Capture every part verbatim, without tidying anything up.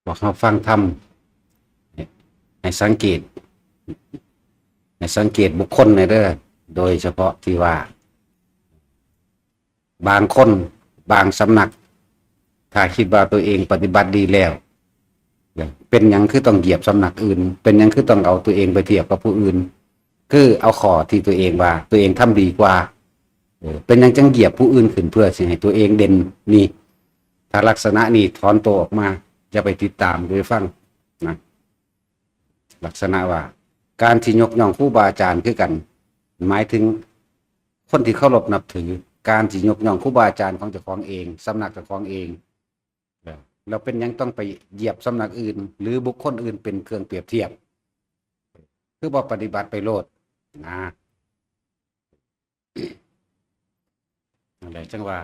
บอกเราฟังธรรม ให้สังเกต ให้สังเกตบุคคลในเด้อ โดยเฉพาะที่ว่า บางคน บางสำนัก ถ้าคิดว่าตัวเองปฏิบัติดีแล้ว เป็นหยังคือต้องเหยียบสำนักอื่น เป็นหยังคือต้องเอาตัวเองไปเทียบกับผู้อื่น คือเอาข้อที่ตัวเองว่า ตัวเองทำดีกว่า เออ เป็นหยังจังเหยียบผู้อื่นขึ้นเพื่อสิให้ตัวเองเด่น นี่ ถ้าลักษณะนี้ถอนตัวออกมา อย่าไปติดตาม อย่าไปฟังนะ ลักษณะว่า การที่ยกย่องครูบาอาจารย์คือกัน หมายถึงคนที่เคารพนับถือ การที่ยกย่องครูบาอาจารย์ของเจ้าของเอง สำนักเจ้าของเอง เออ เราเป็นหยังต้องไปเหยียบสำนักอื่น หรือบุคคลอื่นเป็นเครื่องเปรียบเทียบ คือบ่ปฏิบัติไปโลดนะ นั่นแหละจังว่า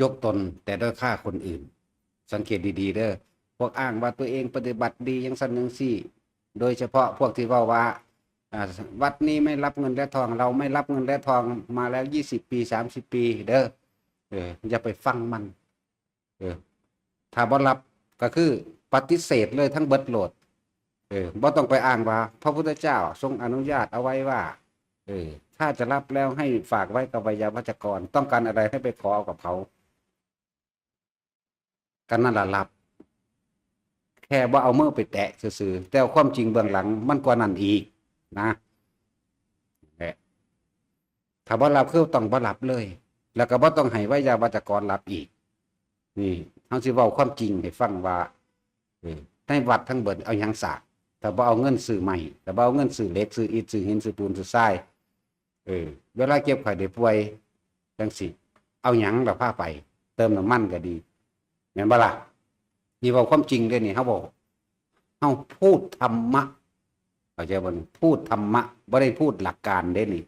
ยกตนแต่ด้อยค่าคนอื่น สังเกตดีๆเด้อ พวกอ้างว่าตัวเองปฏิบัติดีอย่างซั่นอย่างซี่ โดยเฉพาะพวกที่เว้าว่า อ่า วัดนี้ไม่รับเงินและทอง เราไม่รับเงินและทองมาแล้ว ยี่สิบ ปี สามสิบ ปีเด้อ เออ อย่าไปฟังมัน เออ ถ้าบ่รับก็คือปฏิเสธเลยทั้งเบิดโลด เออ บ่ต้องไปอ้างว่าพระพุทธเจ้าทรงอนุญาตเอาไว้ว่า เออ ถ้าจะรับแล้วให้ฝากไว้กับไวยาวัจกร ต้องการอะไรให้ไปขอเอากับเขา กันนั่นล่ะรับ แค่บ่เอามือไปแตะซื่อๆ แต่ความจริงเบื้องหลังมันกว่านั้นอีกนะ แหละ ถ้าบ่รับคือต้องบ่รับเลย แล้วก็บ่ต้องให้ไวยาวัจกรรับอีก นี่ เฮาสิเว้าความจริงให้ฟังว่า เออ ในวัดทั้งเบิดเอาหยังสร้าง ถ้าบ่เอาเงินซื้อไม้ ถ้าบ่เอาเงินซื้อเหล็ก ซื้ออิฐ ซื้อหิน ซื้อปูน ซื้อทราย เออ เวลาเจ็บไข้ได้ป่วยจังซี่ เอาหยังล่ะพาไป เติมน้ำมันก็ดี แม่นบ่ล่ะ นี่เว้าความจริงเด้นี่ เฮาบอก เฮาพูดธรรมะ เข้าใจบ่นี่ พูดธรรมะ บ่ได้พูดหลักการเด้นี่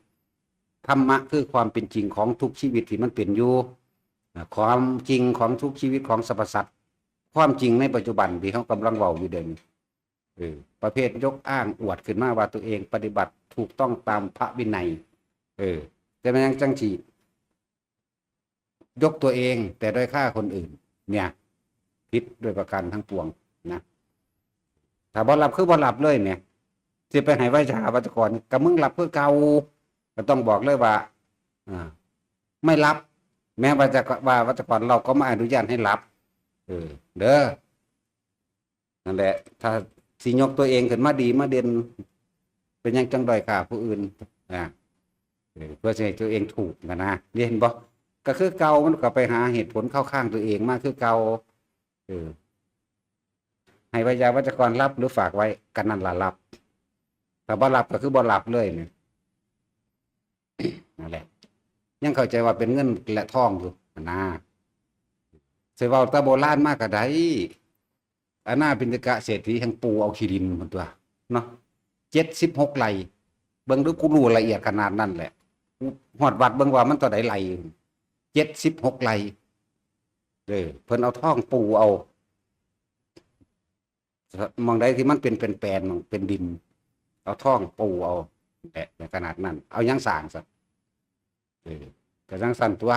ธรรมะคือความเป็นจริงของทุกชีวิตที่มันเป็นอยู่ อ่า ความจริงของทุกชีวิตของสรรพสัตว์ ความจริงในปัจจุบันที่เฮากำลังเว้าอยู่เดี๋ยวนี้ เออ ประเภทยกอ้างอวดขึ้นมาว่าตัวเองปฏิบัติถูกต้องตามพระวินัย เออ แต่มันยังจังสิยกตัวเองแต่ด้อยค่าคนอื่น เนี่ย ผิดโดยประการทั้งปวงนะ ถ้าบ่รับคือบ่รับเลยแหม สิไปให้ไวยาวัจกร ก็มึงรับคือเก่า ก็ต้องบอกเลยว่า อ่า ไม่รับ แม้ว่าจะ ว่าวัจกรเราก็ไม่อนุญาตให้รับ เออ เด้อ นั่นแหละ ถ้าสิยกตัวเองขึ้นมาดีมาเด่น เป็นหยังจังด้อยค่าผู้อื่น อ่า เออ เพื่อสิให้ตัวเองถูกนะนะ เห็นบ่ ก็คือเก่า มันก็ไปหาเหตุผลเข้าข้างตัวเองมาคือเก่า เออ ให้ไวยาวัจกรรับหรือฝากไว้ กันนั่นล่ะรับ ถ้าบ่รับก็คือบ่รับเลยเนี่ย นั่นแหละ ยังเข้าใจว่าเป็นเงินและทองอยู่นะ สิเว้าแต่โบราณมาก็ได้ อนาถปิณฑกะเศรษฐีแห่งปูเอาขี้ดินมันตัว เนาะ เจ็ดสิบหกไร่ เบิ่งดู กูรู้ละเอียดขนาดนั้นแหละ ฮอดวัดเบิ่งว่ามันเท่าใดไร่ เจ็ดสิบหกไร่ เออ เพิ่นเอาทองปูเอา หม่องใดที่มันเป็น เป็นแปลน เป็นดิน เอาทองปูเอา แหละ ในขนาดนั้น เอาหยังสร้างซะ เออ ก็จังซั่นตัว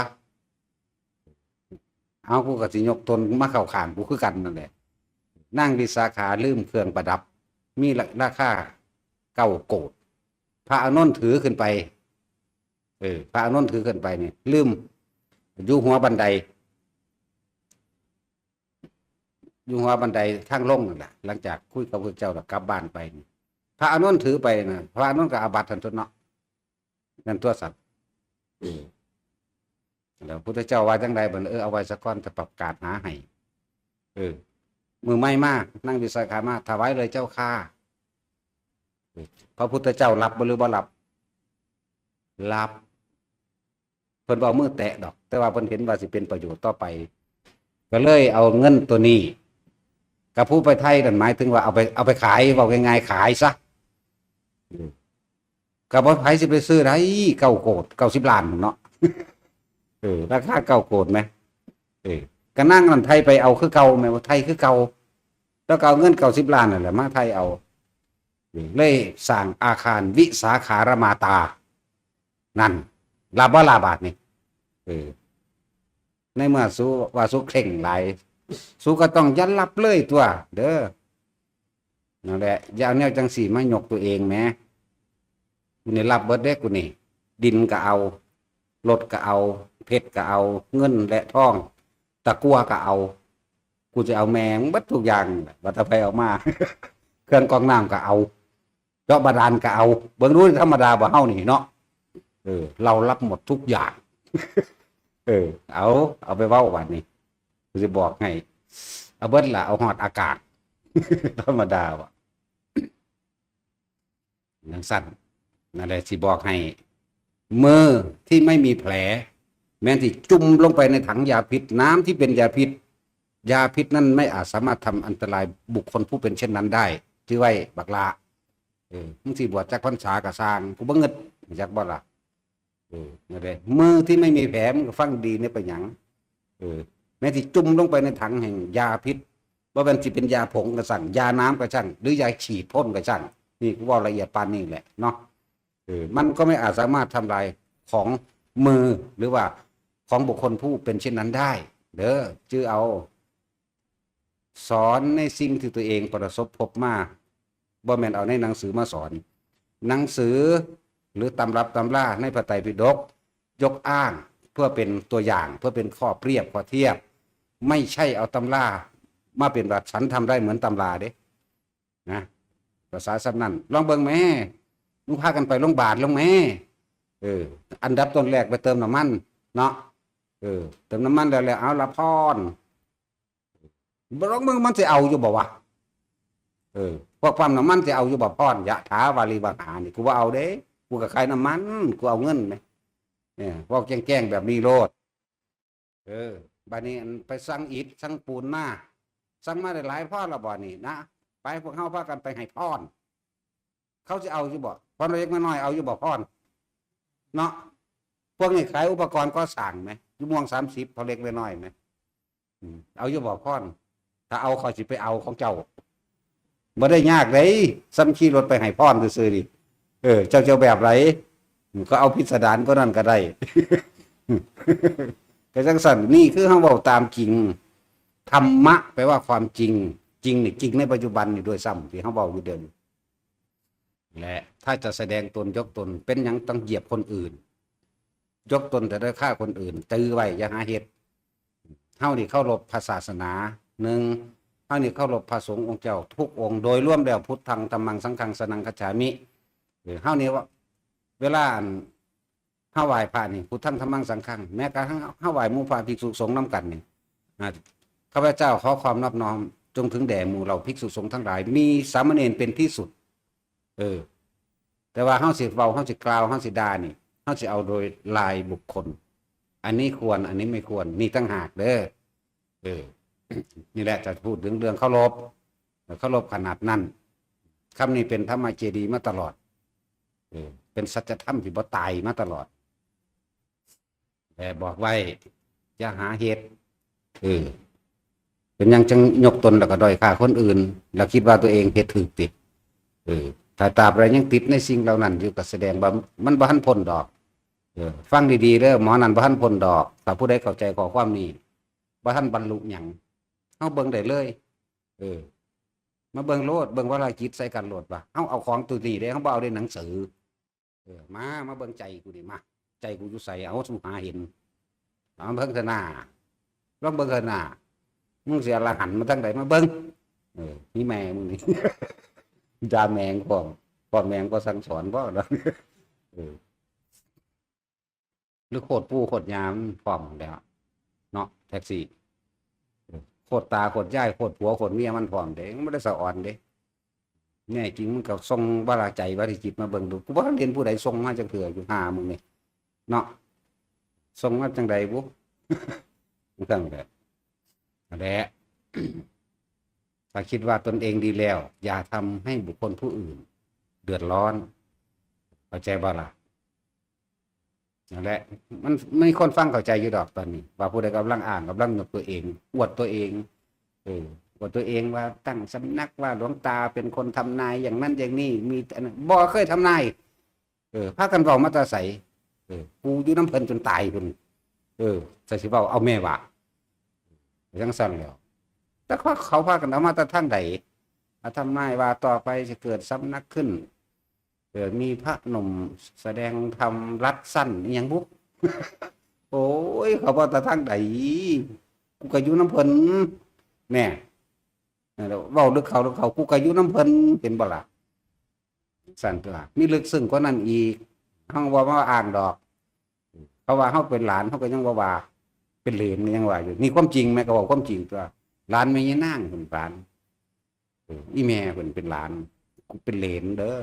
เอา กูก็สิยกตนมาเข้าข้างกูคือกันนั่นแหละ นางวิสาขาลืมเครื่องประดับ มีรา ราคาเก้าโกฏ พระอานนท์ถือขึ้นไป เออ พระอานนท์ถือขึ้นไปนี่ ลืม อยู่หัวบันได อยู่หัวบันไดทางลงนั่นแหละ หลังจากคุยกับพระเจ้าแล้วกลับบ้านไปนี่ พระอานนท์ถือไปนะ พระอานนท์ก็อาบัติทันตัวเนาะ นั่นตัวสัตว์ เออ แล้วพุทธเจ้าว่าจังใดบัดนี้ เออ เอาไว้สักก่อน จะประกาศหาให้ เออ มื้อใหม่มา นางวิสาขามา ถวายเลยเจ้าค่ะ เออ พระพุทธเจ้ารับบ่หรือบ่รับ รับ เพิ่นบ่เอามือแตะดอก แต่ว่าเพิ่นเห็นว่าสิเป็นประโยชน์ต่อไป ก็เลยเอาเงินตัวนี้ กับผู้ไปไทยนั่นหมายถึงว่าเอาไป เอาไปขาย เว้าง่ายๆ ขายซะ เออ ก็บ่ ไผสิไปซื้อได้ เก้าโกฏ เก้าสิบล้านเนาะ เออ ราคาเก้าโกฏแหม เออ ก็นางนั่นไทยไปเอาคือเก่าแหม ไทยคือเก่า แล้วก็เอาเงินเก้าสิบล้านนั่นแหละมาไทยเอา เออ เลยสร้างอาคารวิสาขารมาตา นั่น ลาบ่ลาบาดนี่ เออ ในเมื่อสูว่าสูเคร่งหลาย สูก็ต้องอย่ารับเลยตัว เด้อ นั่นแหละ อย่าเอาแนวจังสี่มายกตัวเองแหม กูนี่รับเบิดเด้ กูนี่ ดินก็เอา รถก็เอา เพชรก็เอา เงินและทอง ตะกัวก็เอา กูจะเอาแม่งเบิดทุกอย่าง บัดถ้าไผเอามา เครื่องกรองน้ำก็เอา เจาะบาดาลก็เอา เบิ่งดูธรรมดาบ่เฮานี่เนาะ เออ เรารับหมดทุกอย่าง เออ เอา เอาไปเว้าบัดนี้ กูสิบอกให้ เอาเบิดล่ะ เอาฮอดอากาศ ธรรมดาว่ะ จั่งซั่น นั่นแหละสิบอกให้ มือที่ไม่มีแผล แม้นสิจุ่มลงไปในถังยาพิษ น้ำที่เป็นยาพิษ ยาพิษนั่นไม่อาจสามารถทำอันตรายบุคคลผู้เป็นเช่นนั้นได้ ถือไว้บักหล่า เออ มึงสิบวชจักพรรษาก็ซ่าง กูบ่งึด จักบ่ล่ะ เออ นั่นแหละ มือที่ไม่มีแผล มึงก็ฟังดีเนี่ยไปหยัง เออ แม้นสิจุ่มลงไปในถังแห่งยาพิษ บ่แม่นสิเป็นยาผงก็ซ่าง ยาน้ำก็ซ่าง หรือยาฉีดพ่นก็ซ่าง นี่กูเว้าละเอียดปานนี้แหละเนาะ เออ มันก็ไม่อาจสามารถทำลายของมือ หรือว่าของบุคคลผู้เป็นเช่นนั้นได้ เด้อ จื่อเอา สอนในสิ่งที่ตัวเองประสบพบมา บ่แม่นเอาในหนังสือมาสอน หนังสือหรือตำรับตำราในพระไตรปิฎก ยกอ้างเพื่อเป็นตัวอย่าง เพื่อเป็นข้อเปรียบข้อเทียบ ไม่ใช่เอาตำรามาเป็นว่าฉันทำได้เหมือนตำราเด้ นะ ภาษาส่ำนั้น ลองเบิ่งแหม มึงพากันไปโรงบาลลองแหม เออ อันดับต้นแรกไปเติมน้ำมันเนาะ เออ เติมน้ำมันแล้ว แล้วเอาละพร บ่ลองเบิ่งมันสิเอาอยู่บ่วะ เออ พวกปั๊มน้ำมันสิเอาอยู่บ่ พร ยะถาวาริวหานี่ กูบ่เอาเด้ กูก็ขายน้ำมัน กูเอาเงินแหม เออ พวกแกล้งๆแบบนี้โลด เออ บัดนี้อันไปสั่งอิฐสั่งปูนมา สั่งมาได้หลายพรแล้วบ่นี่นะ ไป พวกเฮาพากันไปให้พร เขาสิเอาอยู่บ่ พรเล็กน้อยเอาอยู่บ่ พร เนาะ พวกนี้ขายอุปกรณ์ก่อสร้างแหม อยู่ม่วงสามสิบ พรเล็กน้อยแหม อืม เอาอยู่บ่ พร ถ้าเอาข้อยสิไปเอาของเจ้า บ่ได้ยากเด้ ส่ำขี่รถไปให้พรซื่อๆนี่ เออ เจ้าจะเอาแบบใด ก็เอาพิสดารกว่านั้นก็ได้ ก็จั่งซั่น นี่คือเฮาเว้าตามจริง ธรรมะแปลว่าความจริง จริงนี่ จริงในปัจจุบันนี่ด้วยซ้ำ ที่เฮาเว้าอยู่เดี๋ยวนี้ และถ้าจะแสดงตนยกตน เป็นหยังต้องเหยียบคนอื่น ยกตนแต่ด้อยค่าคนอื่น จื่อไว้ อย่าหาเฮ็ด เฮานี่เคารพพระศาสนา หนึ่ง เฮานี่เคารพพระสงฆ์องค์เจ้าทุกองค์ โดยรวมแล้ว พุทธัง ธัมมัง สังฆัง สรณัง คัจฉามิ เออ เฮานี่ว่า เวลาอัน เฮาไหว้พระนี่ พุทธัง ธัมมัง สังฆัง แม้กระทั่งเฮาไหว้หมู่พระภิกษุสงฆ์นำกันนี่ อ่า ข้าพเจ้าขอความนอบน้อม จงถึงแด่หมู่เหล่าภิกษุสงฆ์ทั้งหลาย มีสามเณรเป็นที่สุด เออ แต่ว่าเฮาสิเว้า เฮาสิกล่าว เฮาสิด่านี่ เฮาสิเอาโดยรายบุคคล อันนี้ควร อันนี้ไม่ควร นี่ต่างหากเด้อ เออ นี่แหละจะพูดถึงเรื่องเคารพ เคารพขนาดนั้น คำนี้เป็นธรรมเจดีย์มาตลอด เออ เป็นสัจธรรมที่บ่ตายมาตลอด แต่บอกไว้ อย่าหาเฮ็ด เออ เป็นหยังจั่งยกตนแล้วก็ด้อยค่าคนอื่น แล้วคิดว่าตัวเองเฮ็ดถูกติ เออ ถ้าตราบใดยังติดในสิ่งเหล่านั้นอยู่ ก็แสดงว่ามันบ่ทันพ้นดอก เออ ฟังดีๆเด้อ หมอนั่นบ่ทันพ้นดอก ถ้าผู้ใดเข้าใจข้อความนี้ บ่ทันบรรลุหยัง เฮาเบิ่งได้เลย เออ มาเบิ่งโลด เบิ่งวาลาจิตใส่กันโลดว่า เฮาเอาของตัวนี้เด้ เฮาบ่เอาในหนังสือ เออ มา มาเบิ่งใจกูนี่ มา ใจกูอยู่ไส เอาสู่หาเห็น เอาเบิ่งเถอะหน้า ลองเบิ่งเถอะหน้า มึงสิอรหันต์มาทางใด มาเบิ่ง เออ นี่แม่มึงนี่ ด่าแม่งพร้อม พ่อแม่งก็สั่งสอนบ่เนาะ เออ หรือโคตรปู่โคตรย่ามันพร้อมแล้ว เนาะ แท็กซี่ เออ โคตรตาโคตรยาย โคตรผัวโคตรเมียมันพร้อมเด้ มันบ่ได้สะออนเด้ แน่จริงมันก็ส่งวาลาใจวาลาจิตมาเบิ่งดู กูบ่ทันเห็นผู้ใดส่งมาจักเทื่ออยู่ หามึงนี่ เนาะ ส่งมาจังใดบุ จังซั่นแหละ นั่นแหละ ถ้าคิดว่าตนเองดีแล้ว อย่าทำให้บุคคลผู้อื่น เดือดร้อน เข้าใจบ่ล่ะ นั่นแหละ มัน มีคนฟังเข้าใจอยู่ดอกตอนนี้ ว่าผู้ใดกำลังอ้าง กำลังยกตัวเอง อวดตัวเอง เออ อวดตัวเองว่าตั้งสำนัก ว่าหลวงตาเป็นคนทำนายอย่างนั้นอย่างนี้ มีอันนั้น บ่เคยทำนาย เออ พากันเว้ามาแต่ไส เออ กูอยู่นำเพิ่นจนตายพุ้น เออ ใส่สิเว้าเอาแม่ว่า จั่งซั่นแหล้ว แต่เขาเขาพากันเอามาแต่ทางใด อาตมาว่าต่อไปจะเกิดสำนักขึ้น เกิดมีพระหนุ่มแสดงธรรมรัดสั้นอหยังบุ โอ้ย เขาว่าแต่ทางใด กูก็อยู่น้ำเพิ่น แน่ เว้าเรื่องเขาเรื่องเขา กูก็อยู่น้ำเพิ่น เห็นบ่ล่ะ สั่นตัว มีลึกซึ้งกว่านั้นอีก เฮาว่ามาอ้างดอก เขาว่าเฮาเป็นหลาน เฮาก็ยังว่าว่า เป็นเหลนก็ยังว่าอยู่ นี่ความจริงแม่ ก็บอกความจริงตัว หลานแม่ยายนางเป็นหลาน เออ อีแม่เป็นเป็นหลาน กูเป็นเหลนเด้อ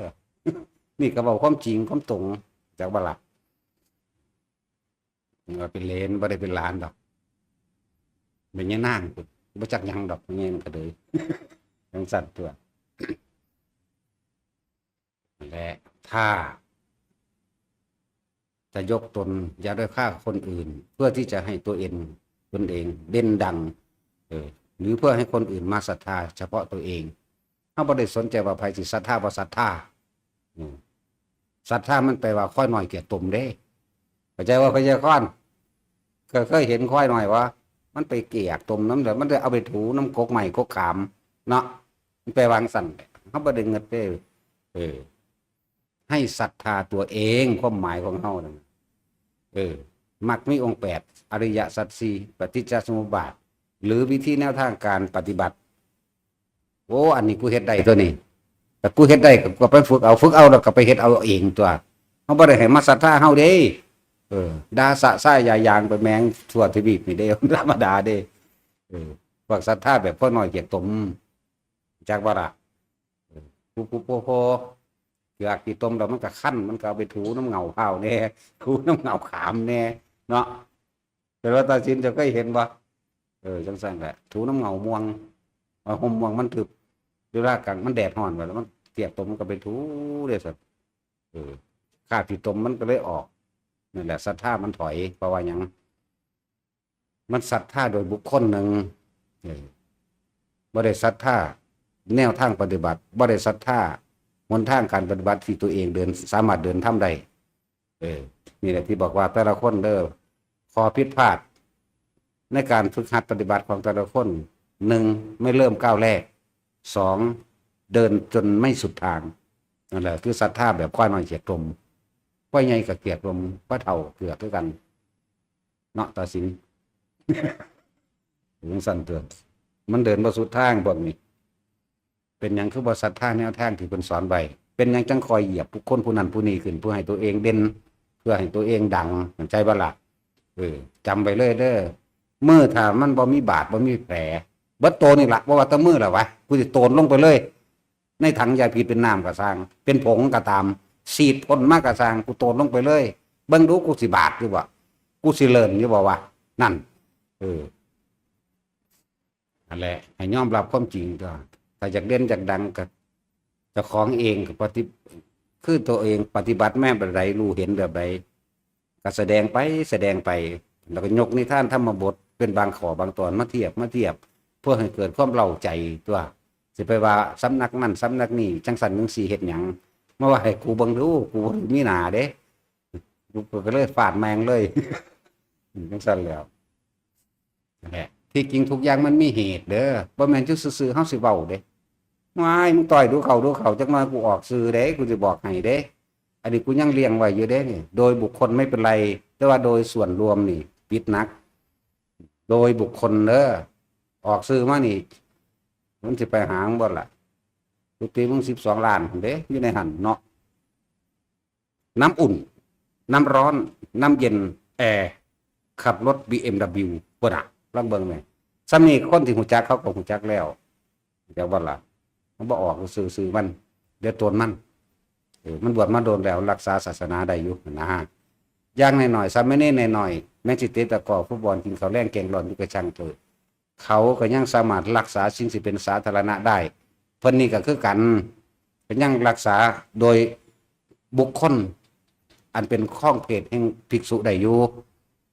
นี่ก็บอกความจริงความตรง จากบ่ล่ะ ว่าเป็นเหลน บ่ได้เป็นหลานดอก เป็นยายนาง บ่จักหยังดอก แม่มันก็เลย จังซั่นตัว และถ้า จะยกตน อย่าด้อยค่าคนอื่น เพื่อที่จะให้ตัวเอง ตนเองเด่นดัง เออ หรือเพื่อให้คนอื่นมาศรัทธาเฉพาะตัวเอง เฮาบ่ได้สนใจว่าไผสิศรัทธาบ่ศรัทธา อืม ศรัทธามันแปลว่าข้อยน้อยเกียรติตนเด้ เข้าใจว่าพยาคอน เคย เคยเห็นข้อยน้อยบ่ มันไปเกียรติตนนำ แล้วมันได้เอาไปถูนำกกไม้กกขาม เนาะ มันแปลว่าจั่งซั่น เฮาบ่ได้เงิดเด้ เออ ให้ศรัทธาตัวเอง ความหมายของเฮานั่น เออ มรรคมีองค์แปด อริยสัจสี่ ปฏิจจสมุปบาท หรือวิธีแนวทางการปฏิบัติ โอ้ อันนี้กูเฮ็ดได้ตัวนี้ แต่กูเฮ็ดได้ก็ ก็ไปฝึกเอา ฝึกเอาแล้วก็ไปเฮ็ดเอาเองตัว เฮาบ่ได้ให้มาศรัทธาเฮาเด้ เออ ด่าสะซ้ายยายางไปแมงทั่วทวีปนี่เด้ ธรรมดาเด้ เออ พวกศรัทธาแบบข้อยน้อยเกียรติตน จักบ่ล่ะ เออ ผู้ผู้โพโพ เกือกขี้ตมแล้วมันก็คัน มันก็เอาไปถูนำเหง้าพร้าวแหน่ ถูนำเหง้าขามแหน่ เนาะ แต่ว่าตาสินเจ้าเคยเห็นบ่ เออ จังซั่นแหละ ถูนำเหง้าม่วง เอาห่มม่วงมันทึบ เวลากลางมันแดดร้อนไปแล้วมันเปียกตมมันก็ไปถูเด้ซั่น เออ คราบขี้ตมมันก็เลยออก นั่นแหละ ศรัทธามันถอย เพราะว่าหยัง มันศรัทธาโดยบุคคลหนึ่ง เออ บ่ได้ศรัทธาแนวทางปฏิบัติ บ่ได้ศรัทธาหนทางการปฏิบัติที่ตัวเองเดิน สามารถเดินทำได้ เออ นี่แหละที่บอกว่าแต่ละคนเด้อ ข้อผิดพลาดในการฝึกหัดปฏิบัติของแต่ละคน หนึ่ง ไม่เริ่มก้าวแรก สอง เดินจนไม่สุดทาง นั่นแหละคือศรัทธาแบบควายน้อยเกียรติตน ควายใหญ่ก็เกียรติตน ควายเฒ่าเกือกคือกัน เนาะ ตาสิน จังซั่นตัว มันเดินบ่สุดทางพวกนี้ เป็นหยังคือบ่ศรัทธาแนวทางที่เพิ่นสอนไว้ เป็นหยังจังคอยเหยียบผู้คนผู้นั้นผู้นี้ขึ้น เพื่อให้ตัวเองเด่น เพื่อให้ตัวเองดัง เข้าใจบ่ล่ะ เออ จำไว้เลยเด้อ มือถ้ามันบ่มีบาดบ่มีแผล เบิดโตนี่ล่ะ บ่ว่าแต่มือล่ะวะ กูสิโตนลงไปเลย ในถังยาพิษเป็นน้ำก็ซ่าง เป็นผงก็ตาม ฉีดพ่นมาก็ซ่าง กูโตนลงไปเลย เบิ่งดูกูสิบาดอยู่บ่ กูสิเลินอยู่บ่วะ นั่น เออ นั่นแหละ ให้ยอมรับความจริงตัว ถ้าอยากเด่นอยากดังก็เจ้าของเองก็ปฏิ คือตัวเองปฏิบัติมาแบบใด รู้เห็นแบบใด ก็แสดงไป แสดงไป แล้วก็ยกนิทานธรรมบทเป็นบางข้อบางตอนมาเทียบ มาเทียบ เพื่อให้เกิดความเร้าใจตัว สิไปว่าสำนักนั้นสำนักนี้ จังซั่นจังซี่เฮ็ดหยัง มาว่าให้กูเบิ่งดู กูบ่ได้มีหน้าเด้ กูก็เลยฟาดแม่งเลย อืม จังซั่นแหล้ว นั่นแหละ ที่จริงทุกอย่างมันมีเหตุเด้อ บ่แม่นอยู่ซื่อๆ เฮาสิเว้าเด้ ว้าย มึงต่อยดูเขาดูเขา จักหน่อยกูออกสื่อเด้ กูสิบอกให้เด้ อันนี้กูยังเลี้ยงไว้อยู่เด้นี่ โดยบุคคลไม่เป็นไร แต่ว่าโดยส่วนรวมนี่ ผิดหนัก โดยบุคคลเด้อ ออกสื่อมานี่ มันสิไปหามึงบ่ล่ะ กุฏิมึงสิบสองล้านเด้ อยู่ในหั่นเนาะ น้ำอุ่น น้ำร้อน น้ำเย็น แอร์ ขับรถ บีเอ็มดับเบิลยู พุ่นน่ะ ลองเบิ่งแหน่ ส่ำนี้คนที่ฮู้จักเขาก็ฮู้จักแล้ว จักบ่ล่ะ มันบ่ออกซื่อๆ มัน เดี๋ยวตนมัน เออ มันบวชมาโดนแล้ว รักษาศาสนาได้อยู่นะ อย่างน้อยๆ สามเณรน้อยๆ แม้สิเตะตะกร้อ ฟุตบอล กินข้าวแลงแกงร้อนอยู่ก็ช่างเถอะ เขาก็ยังสามารถรักษาสิ่งที่เป็นสาธารณะได้ เพิ่นนี่ก็คือกัน ก็ยังรักษาโดยบุคคล อันเป็นครองเพศแห่งภิกษุได้อยู่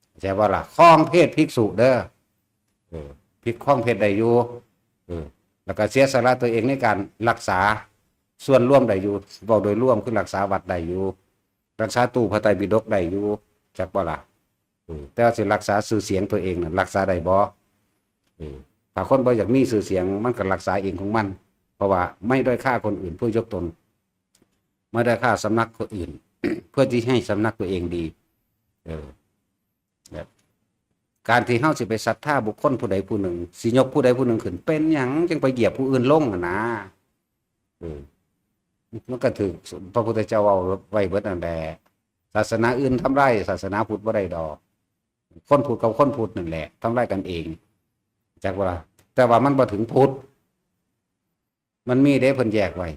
เข้าใจบ่ล่ะ ครองเพศภิกษุเด้อ เออ ผิดครองเพศได้อยู่ เออ แล้วก็เสียสละตัวเองในการรักษาส่วนรวมได้อยู่ เว้าโดยรวมคือรักษาวัดได้อยู่ รักษาตู้พระไตรปิฎกได้อยู่ จักบ่ล่ะ เออ แต่ว่าสิรักษาชื่อเสียงตัวเองน่ะ รักษาได้บ่ เออ ไผ ถ้าคนบ่อยากมีชื่อเสียง มันก็รักษาเองของมัน เพราะว่าไม่ด้อยค่าคนอื่นเพื่อยกตน ไม่ด้อยค่าสำนักคนอื่น เพื่อที่ให้สำนักตัวเองดี เออ แบบ การที่เฮาสิไปศรัทธาบุคคลผู้ใดผู้หนึ่ง สิยกผู้ใดผู้หนึ่งขึ้น เป็นหยังจึงไปเหยียบผู้อื่นลงหั้นนะ เออ มันก็ถืกพระพุทธเจ้าเว้าไว้เบิดนั่นแหละ ศาสนาอื่นทำลายศาสนาพุทธบ่ได้ดอก คนพุทธกับคนพุทธนั่นแหละทำลายกันเอง จักว่า แต่ว่ามันบ่ถึงพุทธ มันมีเด้ เพิ่นแยกไว้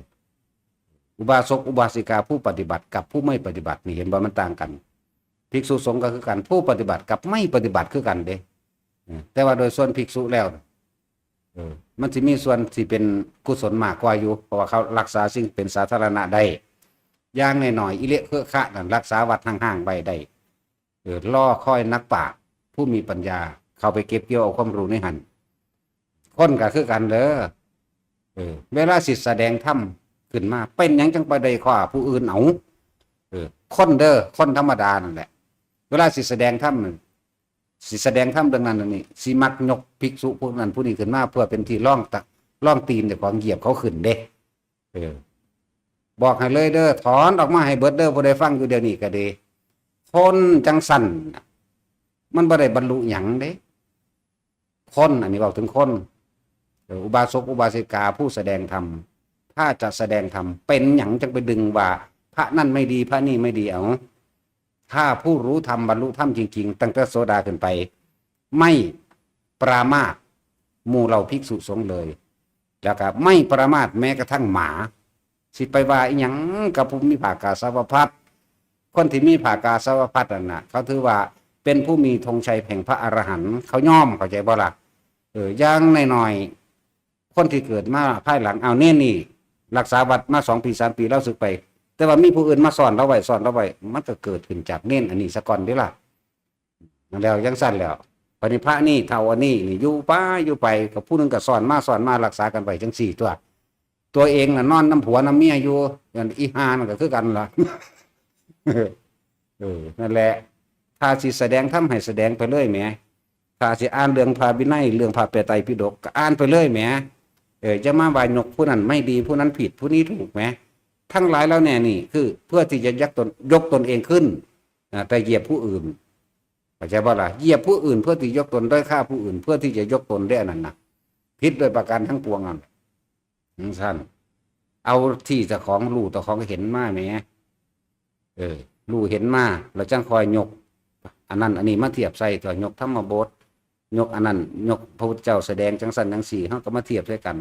อุบาสกอุบาสิกาผู้ปฏิบัติกับผู้ไม่ปฏิบัติ นี่เห็นบ่ มันต่างกัน ภิกษุสงฆ์ก็คือกัน ผู้ปฏิบัติกับไม่ปฏิบัติคือกันเด้ เออ แต่ว่าโดยส่วนภิกษุแล้ว เออ มันสิมีส่วนที่เป็นกุศลมากกว่าอยู่ เพราะว่าเขารักษาสิ่งเป็นสาธารณะได้ อย่างน้อยๆ อิเละเคอะขะนั่นรักษาวัดห่างๆไว้ได้ เออ รอคอยนักปราชญ์ผู้มีปัญญา เข้าไปเก็บเกี่ยวเอาความรู้ในหั้น คนก็คือกันเด้อ เออ เวลาสิแสดงธรรมขึ้นมา เป็นหยังจังไปด้อยค่าผู้อื่นเอา เออ คนเด้อ คนธรรมดานั่นแหละ เวลาสิแสดงธรรมนั่น สิแสดงธรรมเรื่องนั้นเรื่องนี้ สิมักยกภิกษุพวกนั้นผู้นี้ขึ้นมา เพื่อเป็นที่รองตะ รองตีนเจ้าของ เหยียบเขาขึ้นเด้ เออ บอกให้เลยเด้อ ถอนออกมาให้เบิดเด้อ ผู้ใดฟังอยู่เดี๋ยวนี้ก็ดี คนจังซั่นน่ะ มันบ่ได้บรรลุหยังเด้ คน อันนี้เว้าถึงคน เออ อุบาสกอุบาสิกาผู้แสดงธรรม ถ้าจะแสดงธรรม เป็นหยังจังไปดึงว่า พระนั่นไม่ดี พระนี่ไม่ดี เอา ถ้าผู้รู้ธรรม บรรลุธรรมจริงๆ ตั้งแต่โสดาขึ้นไป ไม่ปรามาสหมู่เหล่าภิกษุสงฆ์เลย แล้วก็ไม่ปรามาสแม้กระทั่งหมา สิไปว่าอีหยังกับผู้มีผ้ากาสาวพัสตร์ คนที่มีผ้ากาสาวพัสตร์นั่นน่ะ เขาถือว่าเป็นผู้มีธงชัยแห่งพระอรหันต์ เขายอม เข้าใจบ่ล่ะ เออ อย่างน้อยๆ คนที่เกิดมาภายหลัง เอาเณรนี่ รักษาวัดมาสองปีสามปี ลาวสึกไป แต่ว่ามีผู้อื่นมาซ้อนลาวไว้ ซ้อนลาวไว้ มันก็เกิดขึ้นจากเณรอันนี้ซะก่อนเด้ล่ะ แล้วจังซั่นแล้ว บัดนี้พระนี่ เฒ่าอันนี้นี่ อยู่ไปอยู่ไป กับผู้หนึ่งก็ซ้อนมา ซ้อนมา รักษากันไว้จังซี่ตั๊ว ตัวเองน่ะนอนนำผัวนำเมียอยู่ อย่างอีห่านั่นก็คือกันล่ะ เออ นั่นแหละ ถ้าสิแสดงธรรมให้แสดงไปเลยแหม ถ้าสิอ่านเรื่องพระวินัย เรื่องพระไตรปิฎก ก็อ่านไปเลยแหม เออ จะมาว่ายกผู้นั้นไม่ดี ผู้นั้นผิด ผู้นี้ถูกแหม ทั้งหลายแล้วเนี่ยนี่ คือเพื่อที่จะยกตน ยกตนเองขึ้น อ่า แต่เหยียบผู้อื่น เข้าใจบ่ล่ะ เหยียบผู้อื่นเพื่อที่ยกตน ด้อยค่าผู้อื่นเพื่อที่จะยกตนได้ อันนั้นน่ะ ผิดโดยประการทั้งปวงนั่น จังซั่น เอาที่เจ้าของรู้ เจ้าของเห็นมาแหม เออ รู้เห็นมา แล้วจังค่อยยก อันนั้นอันนี้มาเทียบใส่ตั๊ว ยกธรรมบท ยกอันนั้น ยกพระพุทธเจ้าแสดงจังซั่นจังซี่ เฮาก็มาเทียบใส่กัน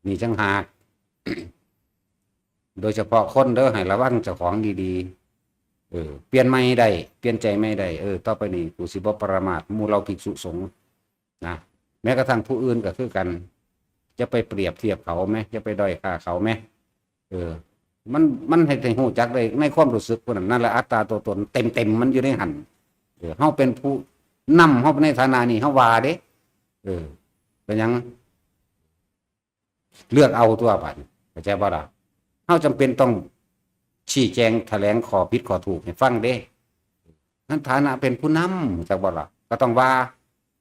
นี่จังหาก โดยเฉพาะคนเด้อ ให้ระวังเจ้าของดีๆ เออ เปลี่ยนใหม่ได้ เปลี่ยนใจใหม่ได้ เออ ต่อไปนี้กูสิบ่ประมาทหมู่เหล่าภิกษุสงฆ์นะ แม้กระทั่งผู้อื่นก็คือกัน จะไปเปรียบเทียบเขาแหม จะไปด้อยค่าเขาแหม เออ มัน มันให้ ให้ฮู้จักได้ในความรู้สึกผู้นั้น นั่นแหละอัตตาตัวตนเต็มๆ มันอยู่ในหั้น เออ เฮาเป็นผู้นำ เฮาในฐานะนี้ เฮาว่าเด้ เออ เป็นหยัง เลือกเอาตั๊วบัดนี้ เข้าใจบ่ล่ะ เฮาจำเป็นต้องชี้แจงแถลงข้อผิดข้อถูกให้ฟังเด้ ในฐานะเป็นผู้นำ เข้าใจบ่ล่ะ ก็ต้องว่า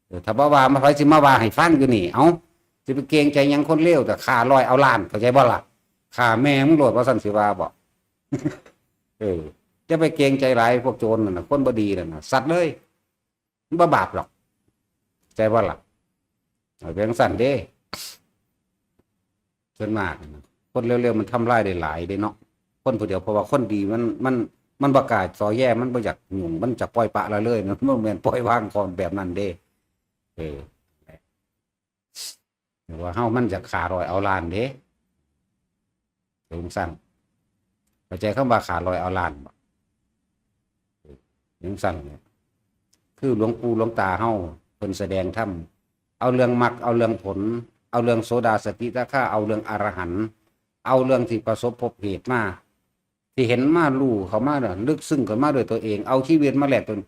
เออ ถ้าบ่ว่า มา ไผสิมาว่าให้ฟังอยู่นี่ เอ้า สิไปเกรงใจหยังคนเลว แต่ฆ่าร้อยเอาล้าน เข้าใจบ่ล่ะ ฆ่าแม่มึงโลด ว่าซั่นสิว่าบ่ เออ จะไปเกรงใจหลายพวกโจรนั่นน่ะ คนบ่ดีนั่นน่ะ สัตว์เลย มันบ่บาปหรอก ใจว่าล่ะ เอาเพียงสั้นเด้ ส่วนมากนะ คนเร็วๆมันทำลายได้หลายเด้เนาะ คนผู้เดียว เพราะว่าคนดีมัน มัน มันบ่กล้าต่อแย่ มันบ่อยากยุ่ง มันจะปล่อยปละละเลยนะ มันแม่นปล่อยวางของแบบนั้นเด้ เออ หรือว่าเฮามันจะฆ่าร้อยเอาล้านเด้ ถึงสั้น เข้าใจคำว่าฆ่าร้อยเอาล้านบ่ ถึงสั้นเนี่ย คือหลวงปู่หลวงตาเฮาเพิ่นแสดงธรรม เอาเรื่องมรรค เอาเรื่องผล เอาเรื่องโสดาสกิทาคา เอาเรื่องอรหันต์ เอาเรื่องที่ประสบพบเหตุมา ที่เห็นมารู้เข้ามาน่ะ ลึกซึ้งเข้ามาด้วยตัวเอง เอาชีวิตมาแลกเป็น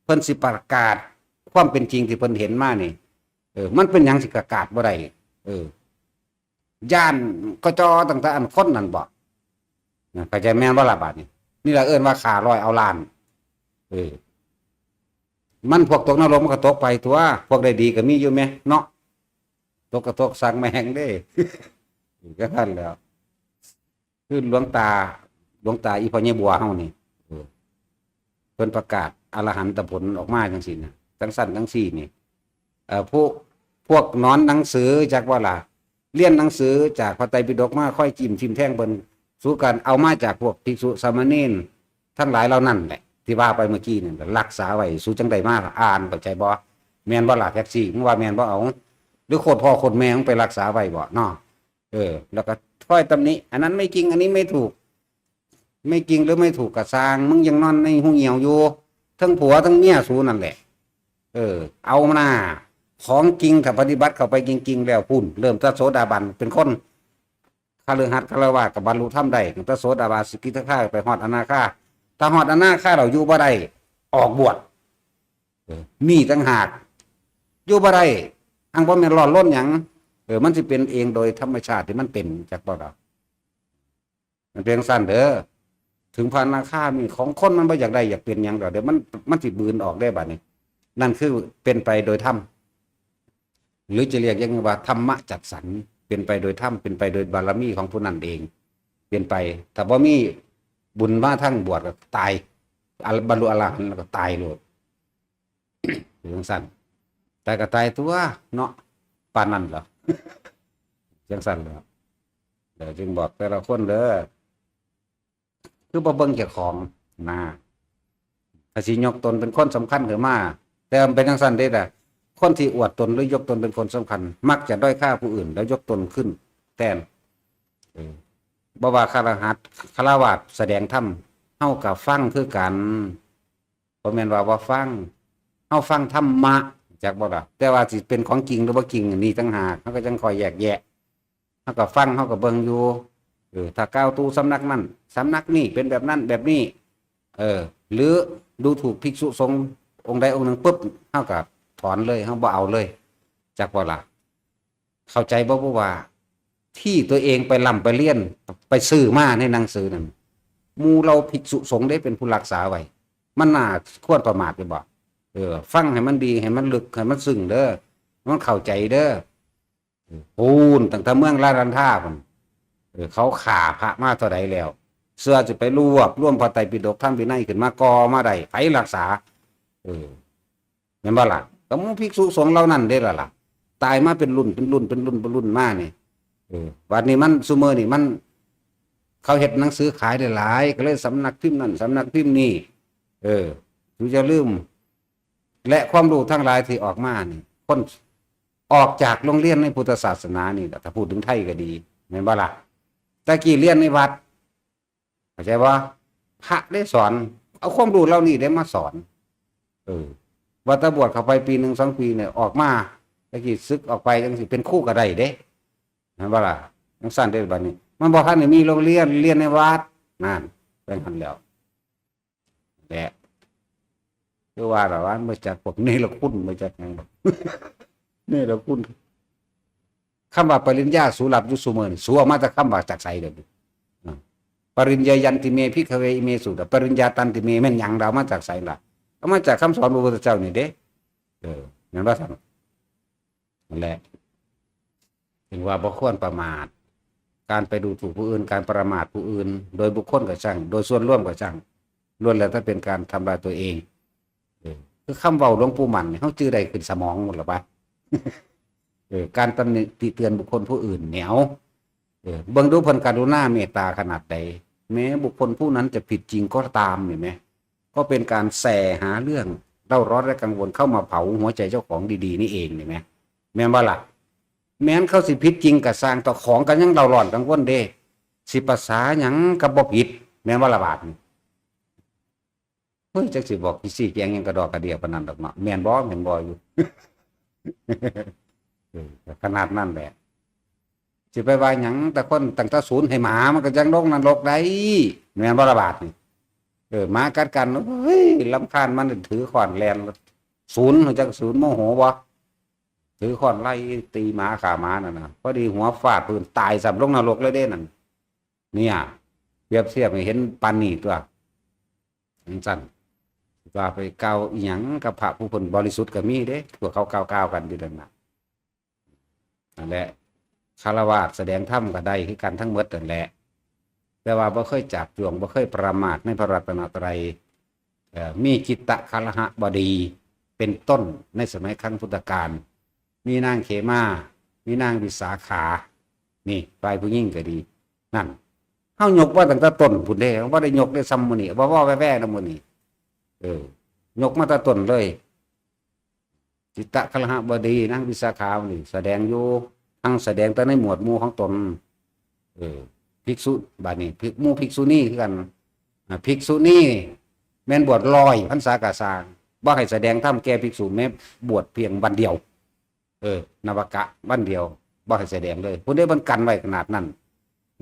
เพิ่นสิประกาศความเป็นจริงที่เพิ่นเห็นมานี่ เออ มันเป็นหยังสิประกาศบ่ได้ เออ ย้านก็จอตั้งแต่อันคนนั่นบ่ นะ เข้าใจแม่นบ่ล่ะบาดนี้ นี่ล่ะเอิ้นว่าฆ่าร้อยเอาล้าน เออ มันพวกตกนรกมันก็ตกไปตั๊ว พวกได้ดีก็มีอยู่แหมเนาะ กกระทกสั่งแมงเด้ ก็ทันแล้ว คือหลวงตา หลวงตาอีพ่อใหญ่บัวเฮานี่ เออ เพิ่นประกาศอรหันตผลออกมาจังซี่นะ จังซั่นจังซี่นี่ เอ่อ พวก พวกหนอนหนังสือ จักว่าล่ะ เรียนหนังสือจากพระไตรปิฎกมา ค่อยจิ้มทิ่มแทงเพิ่น สูกันเอามาจากพวกภิกษุสามเณรทั้งหลายเหล่านั้นแหละ ที่ว่าไปเมื่อกี้นี่แหละ รักษาไว้ สูจังได้มาอ่าน เข้าใจบ่ แม่นบ่ล่ะ แท็กซี่ มึงว่าแม่นบ่ เอา หรือโคตรพ่อโคตรแม่มึงไปรักษาไว้บ่เนาะ เออ แล้วก็ค่อยตำหนิ อันนั้นไม่จริง อันนี้ไม่ถูก ไม่จริงหรือไม่ถูกก็ซ่าง มึงยังนอนในหูเหี่ยวอยู่ ทั้งผัวทั้งเมียสูนั่นแหละ เออ เอามาหน้า ของจริงถ้าปฏิบัติเข้าไปจริงๆ แล้วพุ้น เริ่มแต่โสดาบัน เป็นคน คฤหัสถ์ ฆราวาส ก็บรรลุธรรมได้ ตั้งแต่โสดาบัน สกิทาคา ไปฮอดอนาคา ถ้าฮอดอนาคาแล้วอยู่บ่ได้ ออกบวช เออ นี่ต่างหาก อยู่บ่ได้ อังบ่แม่นร้อนรนหยัง เออ มันสิเป็นเองโดยธรรมชาติที่มันเป็น จักบ่ล่ะ มันเป็นจั่งซั่นเด้อ ถึงพระอนาคามี ของคนมันบ่อยากได้อยากเป็นหยังดอก เดี๋ยวมัน มันสิบืนออกได้บัดนี้ นั่นคือเป็นไปโดยธรรม หรือจะเรียกอย่างว่าธรรมจัดสรร เป็นไปโดยธรรม เป็นไปโดยบารมีของผู้นั้นเอง เป็นไป ถ้าบ่มีบุญมาทางบวชก็ตาย อะ บรรลุอรหันต์แล้วก็ตายโลด เป็นจั่งซั่น ตายก็ตายตัวเนาะ ปานนั้นเหรอ จั่งซั่นเหรอ เดี๋ยวจึงบอกแต่ละคนเด้อ คือบ่เบิ่งเจ้าของนะ ถ้าสิยกตนเป็นคนสำคัญขึ้นมา แต่มันเป็นจั่งซั่นเด้ล่ะ คนที่อวดตนหรือยกตนเป็นคนสำคัญ มักจะด้อยค่าผู้อื่น แล้วยกตนขึ้นแทน เออ บ่ว่าคฤหัสถ์ ฆราวาส แสดงธรรม เฮาก็ฟังคือกัน บ่แม่นว่าบ่ฟัง เฮาฟังธรรมะ จักบ่ล่ะ แต่ว่าสิเป็นของจริงหรือบ่จริง อันนี้ต่างหาก เฮาก็จั่งค่อยแยกแยะ เฮาก็ฟัง เฮาก็เบิ่งอยู่ เออ ถ้ากล่าวตู่สำนักนั้น สำนักนี้เป็นแบบนั้นแบบนี้ เออ หรือดูถูกภิกษุสงฆ์องค์ใดองค์หนึ่งปุ๊บ เฮาก็ถอนเลย เฮาบ่เอาเลย จักบ่ล่ะ เข้าใจบ่ เพราะว่าที่ตัวเองไปร่ำไปเรียน ไปซื้อมาในหนังสือนั่น หมู่เหล่าภิกษุสงฆ์ได้เป็นผู้รักษาไว้ มันน่าควรประมาทหรือบ่ เออ ฟังให้มันดี ให้มันลึก ให้มันซึ้งเด้อ มันเข้าใจเด้อ พู้น ตั้งแต่เมืองลารันทาพุ้น เออ เขาฆ่าพระมาเท่าใดแล้ว เชื่อสิไปรวบรวมพระไตรปิฎกธรรมวินัยขึ้นมาก่อมาได้ ไผรักษา เออ แม่นบ่ล่ะ ก็หมู่ภิกษุสงฆ์เหล่านั้นเด้ล่ะล่ะ ตายมาเป็นรุ่น เป็นรุ่น เป็นรุ่น เป็นรุ่นมานี่ เออ บัดนี้มัน ซุมื้อนี่มัน เขาเฮ็ดหนังสือขายได้หลาย ก็เลยสำนักพิมพ์นั่น สำนักพิมพ์นี่ เออ สูอย่าลืม และความรู้ทั้งหลายที่ออกมานี่ คนออกจากโรงเรียนในพุทธศาสนานี่แหละ ถ้าพูดถึงไทยก็ดี แม่นบ่ล่ะ แต่กี้เรียนในวัด เข้าใจบ่ พระได้สอน เอาความรู้เหล่านี้ได้มาสอน เออ ว่าแต่บวชเข้าไปปีหนึ่งสองปีเนี่ย ออกมา แต่กี้สึกออกไปจั่งซี้ เป็นครูก็ได้เด้ แม่นบ่ล่ะ จั่งซั่นเด้บัดนี้ มันบ่ทันได้มีโรงเรียน เรียนในวัด นั่น เป็นหั่นแล้ว แหละ คือว่าล่ะ ว่ามาจากพวกเนรคุณ มาจากหยัง เนรคุณ คำว่าปริญญาสูรับอยู่ซุมื้อนี่ สูเอามาจากคำว่าจากไสเด้อ อ่า ปริญญายันติเม ภิกขเว อิเมสุ ปริญญาตันติเม แม่นหยัง เอามาจากไสล่ะ เอามาจากคำสอนพระพุทธเจ้านี่เด้ เออ แม่นบ่ซั่น นั่นแหละ ถึงว่าบ่ควรประมาท การไปดูถูกผู้อื่น การประมาทผู้อื่น โดยบุคคลก็ช่าง โดยส่วนรวมก็ช่าง ล้วนแล้วแต่เป็นการทำลายตัวเอง เออ คือคำเว้าหลวงปู่มั่นนี่ เฮาจื่อได้ขึ้นสมองหมดหรอปะ เออ การตำหนิติเตือนบุคคลผู้อื่นเนี่ย เอา เออ เบิ่งดูเพิ่นกรุณาเมตตาขนาดใด แม้บุคคลผู้นั้นจะผิดจริงก็ตาม เห็นไหม ก็เป็นการแส่หาเรื่องเร่าร้อนและกังวลเข้ามาเผาหัวใจเจ้าของดีๆ นี่เอง เห็นไหม แม่นบ่ล่ะ แม้นเขาสิผิดจริงก็ซ่าง เจ้าของก็ยังเร่าร้อนกังวลเด้ สิประสาหยังกับบ่ผิด แม่นบ่ล่ะบาดนี้ เฮ้ย จักสิบอกสิแจงหยังกระดอกกระเดียปานนั้นดอกเนาะ แม่นบ่ แม่นบ่อยู่ เออ ขนาดนั้นแหละ สิไปว่าหยัง แต่คนตั้งแต่ศูนย์ให้หมา มันก็ยังลงนรกได้ แม่นบ่ล่ะบาดนี้ เออ หมากัดกัน เฮ้ย รำคาญ มันถือค้อนแล่น ศูนย์ จักศูนย์โมโหบ่ ถือค้อนไล่ตีหมา ฆ่าหมานั่นน่ะ พอดีหัวฟาดพื้น ตายซ้ำ ลงนรกเลยเด้นั่น เนี่ย เปรียบเทียบให้เห็นปานนี้ตัว จั่งซั่น ว่าไปกล่าวอิหยังกับพระผู้เพิ่นบริสุทธิ์ก็มีเด้ พวกเขากล่าวๆ กันอยู่นั่นน่ะ นั่นแหละ ฆราวาสแสดงธรรมก็ได้คือกันทั้งหมดนั่นแหละ แต่ว่าบ่เคยจาบจ้วง บ่เคยประมาทในพระรัตนตรัย เอ่อ มีจิตตคฤหบดีเป็นต้นในสมัยครั้งพุทธกาล มีนางเขมา มีนางวิสาขา นี่ฝ่ายผู้หญิงก็ดี นั่น เฮายกมาตั้งแต่ต้นพุ้นเด้ บ่ได้ยกได้ซ้ำมื้อนี้ บ่เว้าแว่ๆนะมื้อนี้ เออ ยกมาแต่ต้นเลย จิตตคฤหบดี นางวิสาขานี่แสดงอยู่ ทั้งแสดงแต่ในหมวดหมู่ของตน เออ ภิกษุ บัดนี้ ภิก หมู่ภิกษุณีคือกัน อ่า ภิกษุณีแม่นบวชร้อยพรรษากะซ่าง บ่ให้แสดงธรรมแก่ภิกษุแม้บวชเพียงวันเดียว เออ นวกะวันเดียว บ่ให้แสดงเลย พุ้นเด้ มันกันไว้ขนาดนั้น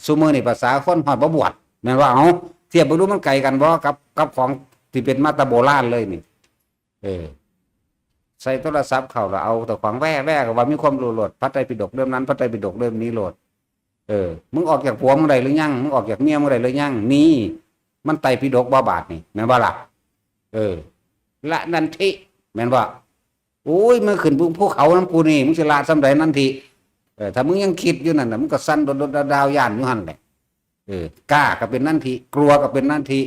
ซุมื้อนี้ภาษาคนฮอดบ่บวช แม่นว่า เอ้า เทียบเบิ่งดูมันไกลกันบ่กับ กับของที่เป็นมาแต่โบราณเลยนี่ เออ ใส่โทรศัพท์เข้าแล้วเอาแต่ของแว่ๆ ก็ว่ามีความรู้โลด พระไตรปิฎกเล่มนั้น พระไตรปิฎกเล่มนี้โลด เออ มึงออกจากผัวมึงได้หรือยัง มึงออกจากเมียมึงได้หรือยัง นี่ มันไตรปิฎกบ่บาดนี่ แม่นบ่ล่ะ เออ ละนันทิ แม่นบ่ โอ้ย มึงขึ้นภูเขานำกูนี่ มึงสิละส่ำใดนันทิ เออ ถ้ามึงยังคิดอยู่นั่นน่ะ มึงก็สั่นโดดๆดาวๆย่านอยู่หั่นแหละ เออ กล้าก็เป็นนันทิ กลัวก็เป็นนันทิ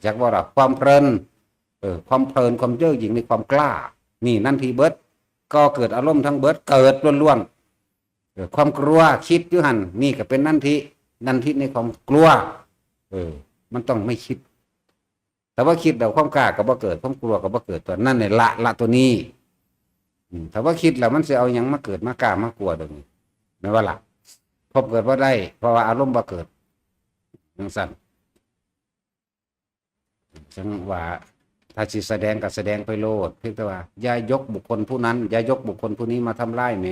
จักบ่ล่ะ ความเพลิน เออ ความเพลิน ความเย่อหยิ่งในความกล้า นี่นันทิเบิด ก่อเกิดอารมณ์ทั้งเบิด เกิดล้วนๆ เออ ความกลัวคิดอยู่หั่น นี่ก็เป็นนันทิ นันทิในความกลัว เออ มันต้องไม่คิด แต่ว่าคิดแล้วความกล้าก็บ่เกิด ความกลัวก็บ่เกิด ตัวนั่นเนี่ยละ ละตัวนี้ อืม ถ้าว่าคิดแล้วมันสิเอาหยังมาเกิด มากล้ามากลัวเดี๋ยวนี้ แม่นบ่ล่ะ พบเกิดบ่ได้ เพราะว่าอารมณ์บ่เกิด จังซั่น จังว่า ถ้าสิแสดงก็แสดงไปโลด เพียงแต่ว่าอย่ายกบุคคลผู้นั้น อย่ายกบุคคลผู้นี้มาทำร้ายแหม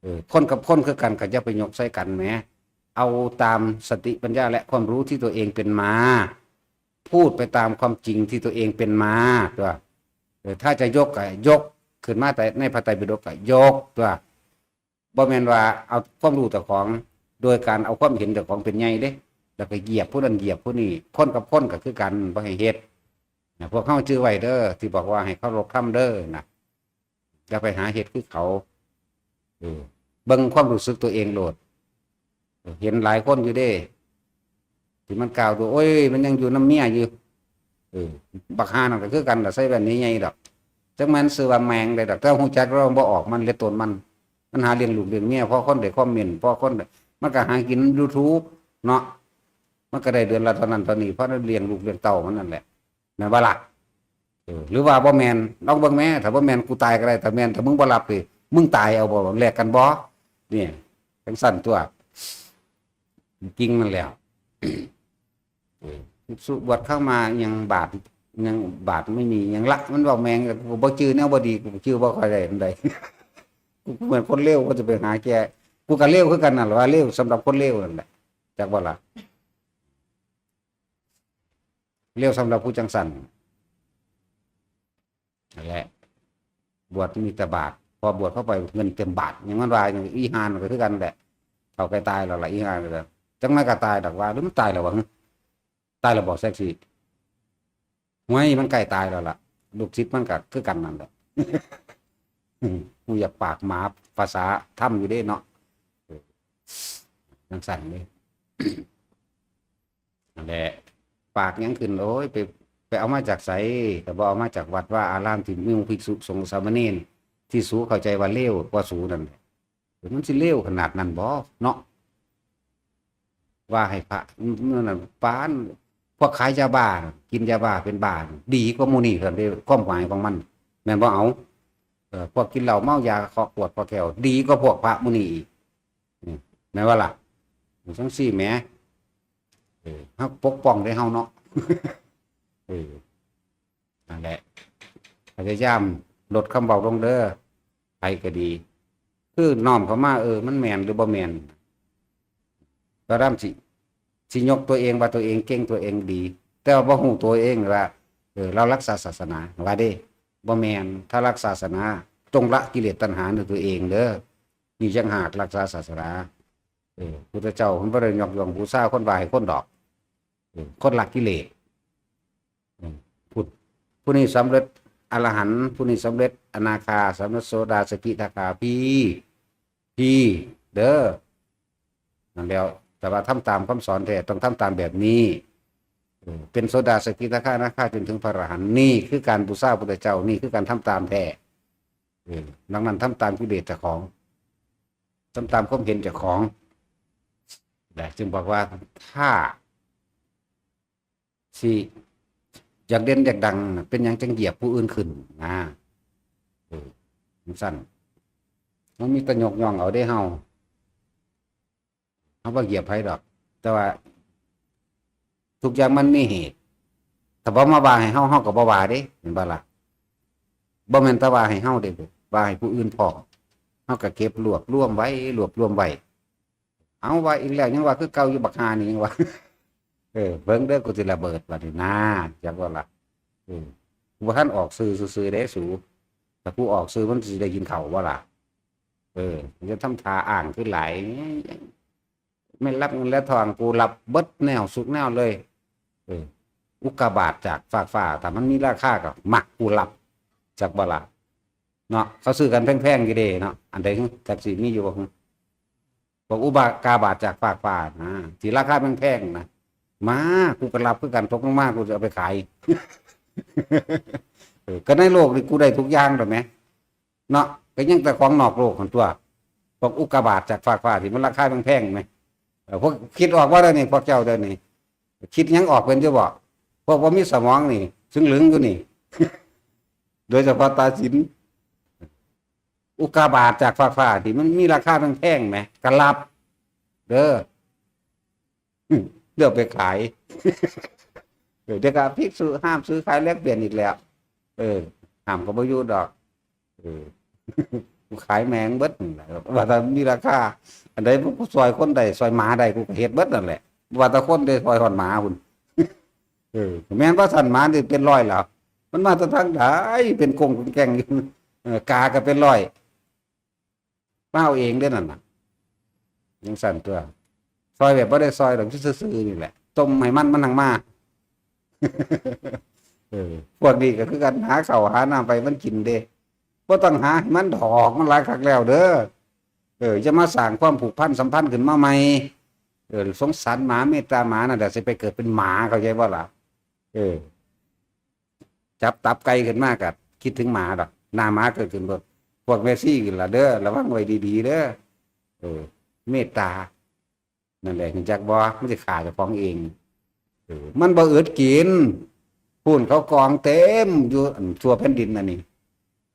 เออ คนกับคนคือกันก็อย่าไปยกใส่กันแหม เอาตามสติปัญญาและความรู้ที่ตัวเองเป็นมา พูดไปตามความจริงที่ตัวเองเป็นมา ตัว เออ ถ้าจะยกก็ยกขึ้นมาแต่ในพระไตรปิฎกก็ยก ตัว บ่แม่นว่าเอาความรู้เจ้าของ โดยการเอาความเห็นเจ้าของเป็นใหญ่เด้ แล้วก็เหยียบผู้นั้นเหยียบผู้นี้ คนกับคนก็คือกัน บ่ให้เฮ็ดนะ พวกเฮาจื่อไว้เด้อ ที่บอกว่าให้เคารพธรรมเด้อนะ อย่าไปหาเฮ็ดคือเขา เออ เบิ่งความรู้สึกตัวเองโลด เห็นหลายคนอยู่เด้ ที่มันกล่าวดู โอ้ย มันยังอยู่นำเมียอยู่ เออ บักห่านั่นก็คือกันล่ะ ใส่แว่นใหญ่ๆดอก จักแม่นชื่อว่าแมงใดดอก แต่ฮู้จักแล้วบ่ออกมันและตนมัน มันหาเลี้ยงลูกเลี้ยงเมีย พอคนได้คอมเมนต์ พอคนได้ มันก็หากิน YouTube เนาะ มันก็ได้เดือนละเท่านั้นเท่านี้ เพราะเลี้ยงลูกเลี้ยงเต้ามันนั่นแหละ แม่นบ่ล่ะ เออ หรือว่าบ่แม่น ลองเบิ่งแหม ถ้าบ่แม่นกูตายก็ได้ ถ้าแม่น ถ้ามึงบ่รับนี่ มึงตายเอาบ่ แลกกันบ่ เนี่ย จังซั่นตัว จริงนั่นแหล้ว เออ ภิกษุบวชเข้ามายังบาตร ยังบาตรไม่มี ยังละ มันเว้าแม่ง กูบ่จื่อแนวบ่ดี กูจื่อบ่ค่อยได้ปานใด กูเหมือนคนเลว ก็จะไปหาแก กูก็เลวคือกันนั่นแหละ ว่าเลวสำหรับคนเลวนั่นแหละ จักบ่ล่ะ เลวสำหรับผู้จังซั่น นั่นแหละ บวชมีแต่บาตร พอบวชเข้าไปเงินเต็มบาตร หยังมันว่า อีห่านั่นก็คือกันแหละ เฒ่าใกล้ตายแล้วล่ะ อีห่านั่นก็ จักหน่อยก็ตายดอกว่า หรือมันตายแล้ววะ ตายแล้วบ่ แซกซี่ ห้วย มันใกล้ตายแล้วล่ะ ลูกศิษย์มันก็คือกันนั่นแหละ กูอยากปากหมาภาษาธรรมอยู่เด้เนาะ เออ จังซั่นเด้ นั่นแหละ ปากหยังขึ้น โอ้ย ไป ไปเอามาจากไส ก็บ่เอามาจากวัดวาอารามที่มีภิกษุสงฆ์สามเณร ที่สูเข้าใจว่าเลวกว่าสูนั่นแหละ มันสิเลวขนาดนั้นบ่เนาะ ว่าให้พระ นั่นน่ะ ปาน พวกขายยาบ้าน่ะ กินยาบ้าเป็นบ้าน่ะ ดีกว่าหมู่นี้ซั่นเด้ ความหมายของมัน แม่นบ่ เอา เออ พวกกินเหล้าเมายาเคาะขวดเคาะแก้ว ดีกว่าพวกพระหมู่นี้อีก อืม แม่นบ่ล่ะ จังซี่แหม เออ เฮาปกป้องได้เฮาเนาะ เออ นั่นแหละ พยายามลดคำเว้าลงเด้อ ไผก็ดี คือน้อมเข้ามา เออ มันแม่นหรือบ่แม่น ก็ดำสิ สิยกตัวเองว่าตัวเองเก่ง ตัวเองดี แต่ว่าบ่ฮู้ตัวเองว่า เออ เรารักษาศาสนา ว่าเด้ บ่แม่น ถ้ารักศาสนา จงละกิเลสตัณหาในตัวเองเด้อ นี่จั่งหากรักษาศาสนา เออ พุทธเจ้าเพิ่นบ่ได้ยกย่องบูชาคนว่าให้คนดอก เออ คนละกิเลส อืม พุทธ ผู้นี้สำเร็จอรหันต์ ผู้นี้สำเร็จอนาคา สำเร็จโสดา สกิทาคา พี่ ที่เด้อ นั่นแล้ว แต่ว่าทำตามคำสอนแท้ต้องทำตามแบบนี้ เออ เป็นโสดาสกิทาคานาคาจนถึงพระอรหันต์ นี่คือการบูชาพุทธเจ้า นี่คือการทำตามแท้ เออ ดังนั้นทำตามกิเลสเจ้าของ ทำตามความเห็นเจ้าของ และจึงบอกว่าถ้า สิอยากเด่นอยากดังน่ะ เป็นหยังจังเหยียบผู้อื่นขึ้นนะ เออ จังซั่น มันมีแต่ยกย่องเอาเด้เฮา เฮาบ่เหยียบไผดอก แต่ว่า ทุกอย่างมันมีเหตุ ถ้าบ่มาว่าให้เฮา เฮาก็บ่ว่าเด้ เห็นบ่ล่ะ บ่แม่นแต่ว่าให้เฮาเด้ ว่าให้ผู้อื่นพร้อม เฮาก็เก็บรวบรวมไว้ รวบรวมไว้ เอาว่าอีกแล้ว ยังว่าคือเก่าอยู่ บักห่านี่ยังว่า เออ เบิ่งเด้อ กูสิระเบิดบัดนี้นะ จักว่าล่ะ เออ กูบ่ทันออกสื่อซื่อๆเด้สู ถ้ากูออกสื่อมันสิได้กินข้าวบ่ล่ะ เออ มันจะทำท่าอ้างคือหลาย ไม่รับเงินและทอง กูรับเบิดแนวสุกแนวเลย เออ อุกกาบาตจากฟากฟ้า ถ้ามันมีราคาก็มักกูรับ จักบ่ล่ะ เนาะ เขาซื้อกันแพงๆอยู่เด้เนาะ อันใดจักสิมีอยู่บ่ บอกอุบากาบาตจากฟากฟ้านะ ที่ราคาแพงๆนะ มา กูก็รับคือกัน ตกลงมา กูจะเอาไปขาย เออ ก็ในโลกนี่กูได้ทุกอย่างแล้วแหม เนาะ ก็ยังแต่ของนอกโลกหั่นตัว พวกอุกกาบาตจากฟากฟ้าที่มันราคาแพงๆแหม เออ พวกคิดออกบ่เดี๋ยวนี้ พวกเจ้าเดี๋ยวนี้ คิดหยังออกเป็นอยู่บ่ พวกบ่มีสมองนี่ ซึ่งหลึงอยู่นี่ โดยเฉพาะตาสิน อุกกาบาตจากฟากฟ้าที่มันมีราคาแพงๆแหม ก็รับ เด้อ เดี๋ยวไปขาย เออ เดี๋ยวก็ภิกษุห้ามซื้อขายแลกเปลี่ยนอีกแล้ว เออ ห้ามก็บ่อยู่ดอก เออ กูขายแม่งเบิดนั่นแหละ ว่าถ้ามีราคา อันใดพวกกูซอยคนได้ ซอยหมาได้ กูก็เฮ็ดเบิดนั่นแหละ ว่าแต่คนได้ ซอยฮอดหมาพุ้น เออ แม่นว่าซั่น หมานี่เป็นร้อยแล้ว มันมาแต่ทางใด เป็นกงเป็นแกงอยู่ เออ กาก็เป็นร้อย มาเอาเองเด้อนั่นน่ะ จังซั่นตัว ซอยแบบบ่ได้ซอยดอก ซื่อๆนี่แหละ ต้มให้มัน มันหังมา เออ พวกนี้ก็คือกัน หาข้าวหาน้ำไปมันกินเด้ บ่ต้องหาให้มันดอก มันหลายคักแล้วเด้อ เออ อย่ามาสร้างความผูกพันสัมพันธ์ขึ้นมาใหม่ เออ สงสารหมา เมตตาหมานั่นแหละ สิไปเกิดเป็นหมา เข้าใจบ่ล่ะ เออ จับตับไก่ขึ้นมาก็คิดถึงหมาดอก หน้าหมาเกิดขึ้นโลด พวกแม่ชีขึ้นล่ะเด้อ ระวังไว้ดีๆเด้อ เออ เมตตา นั่นแหละ รู้จักบ่ มันสิฆ่าเจ้าของเอง เออ มันบ่อึดกิน พุ้นเขากองเต็มอยู่ อันทั่วแผ่นดินอันนี้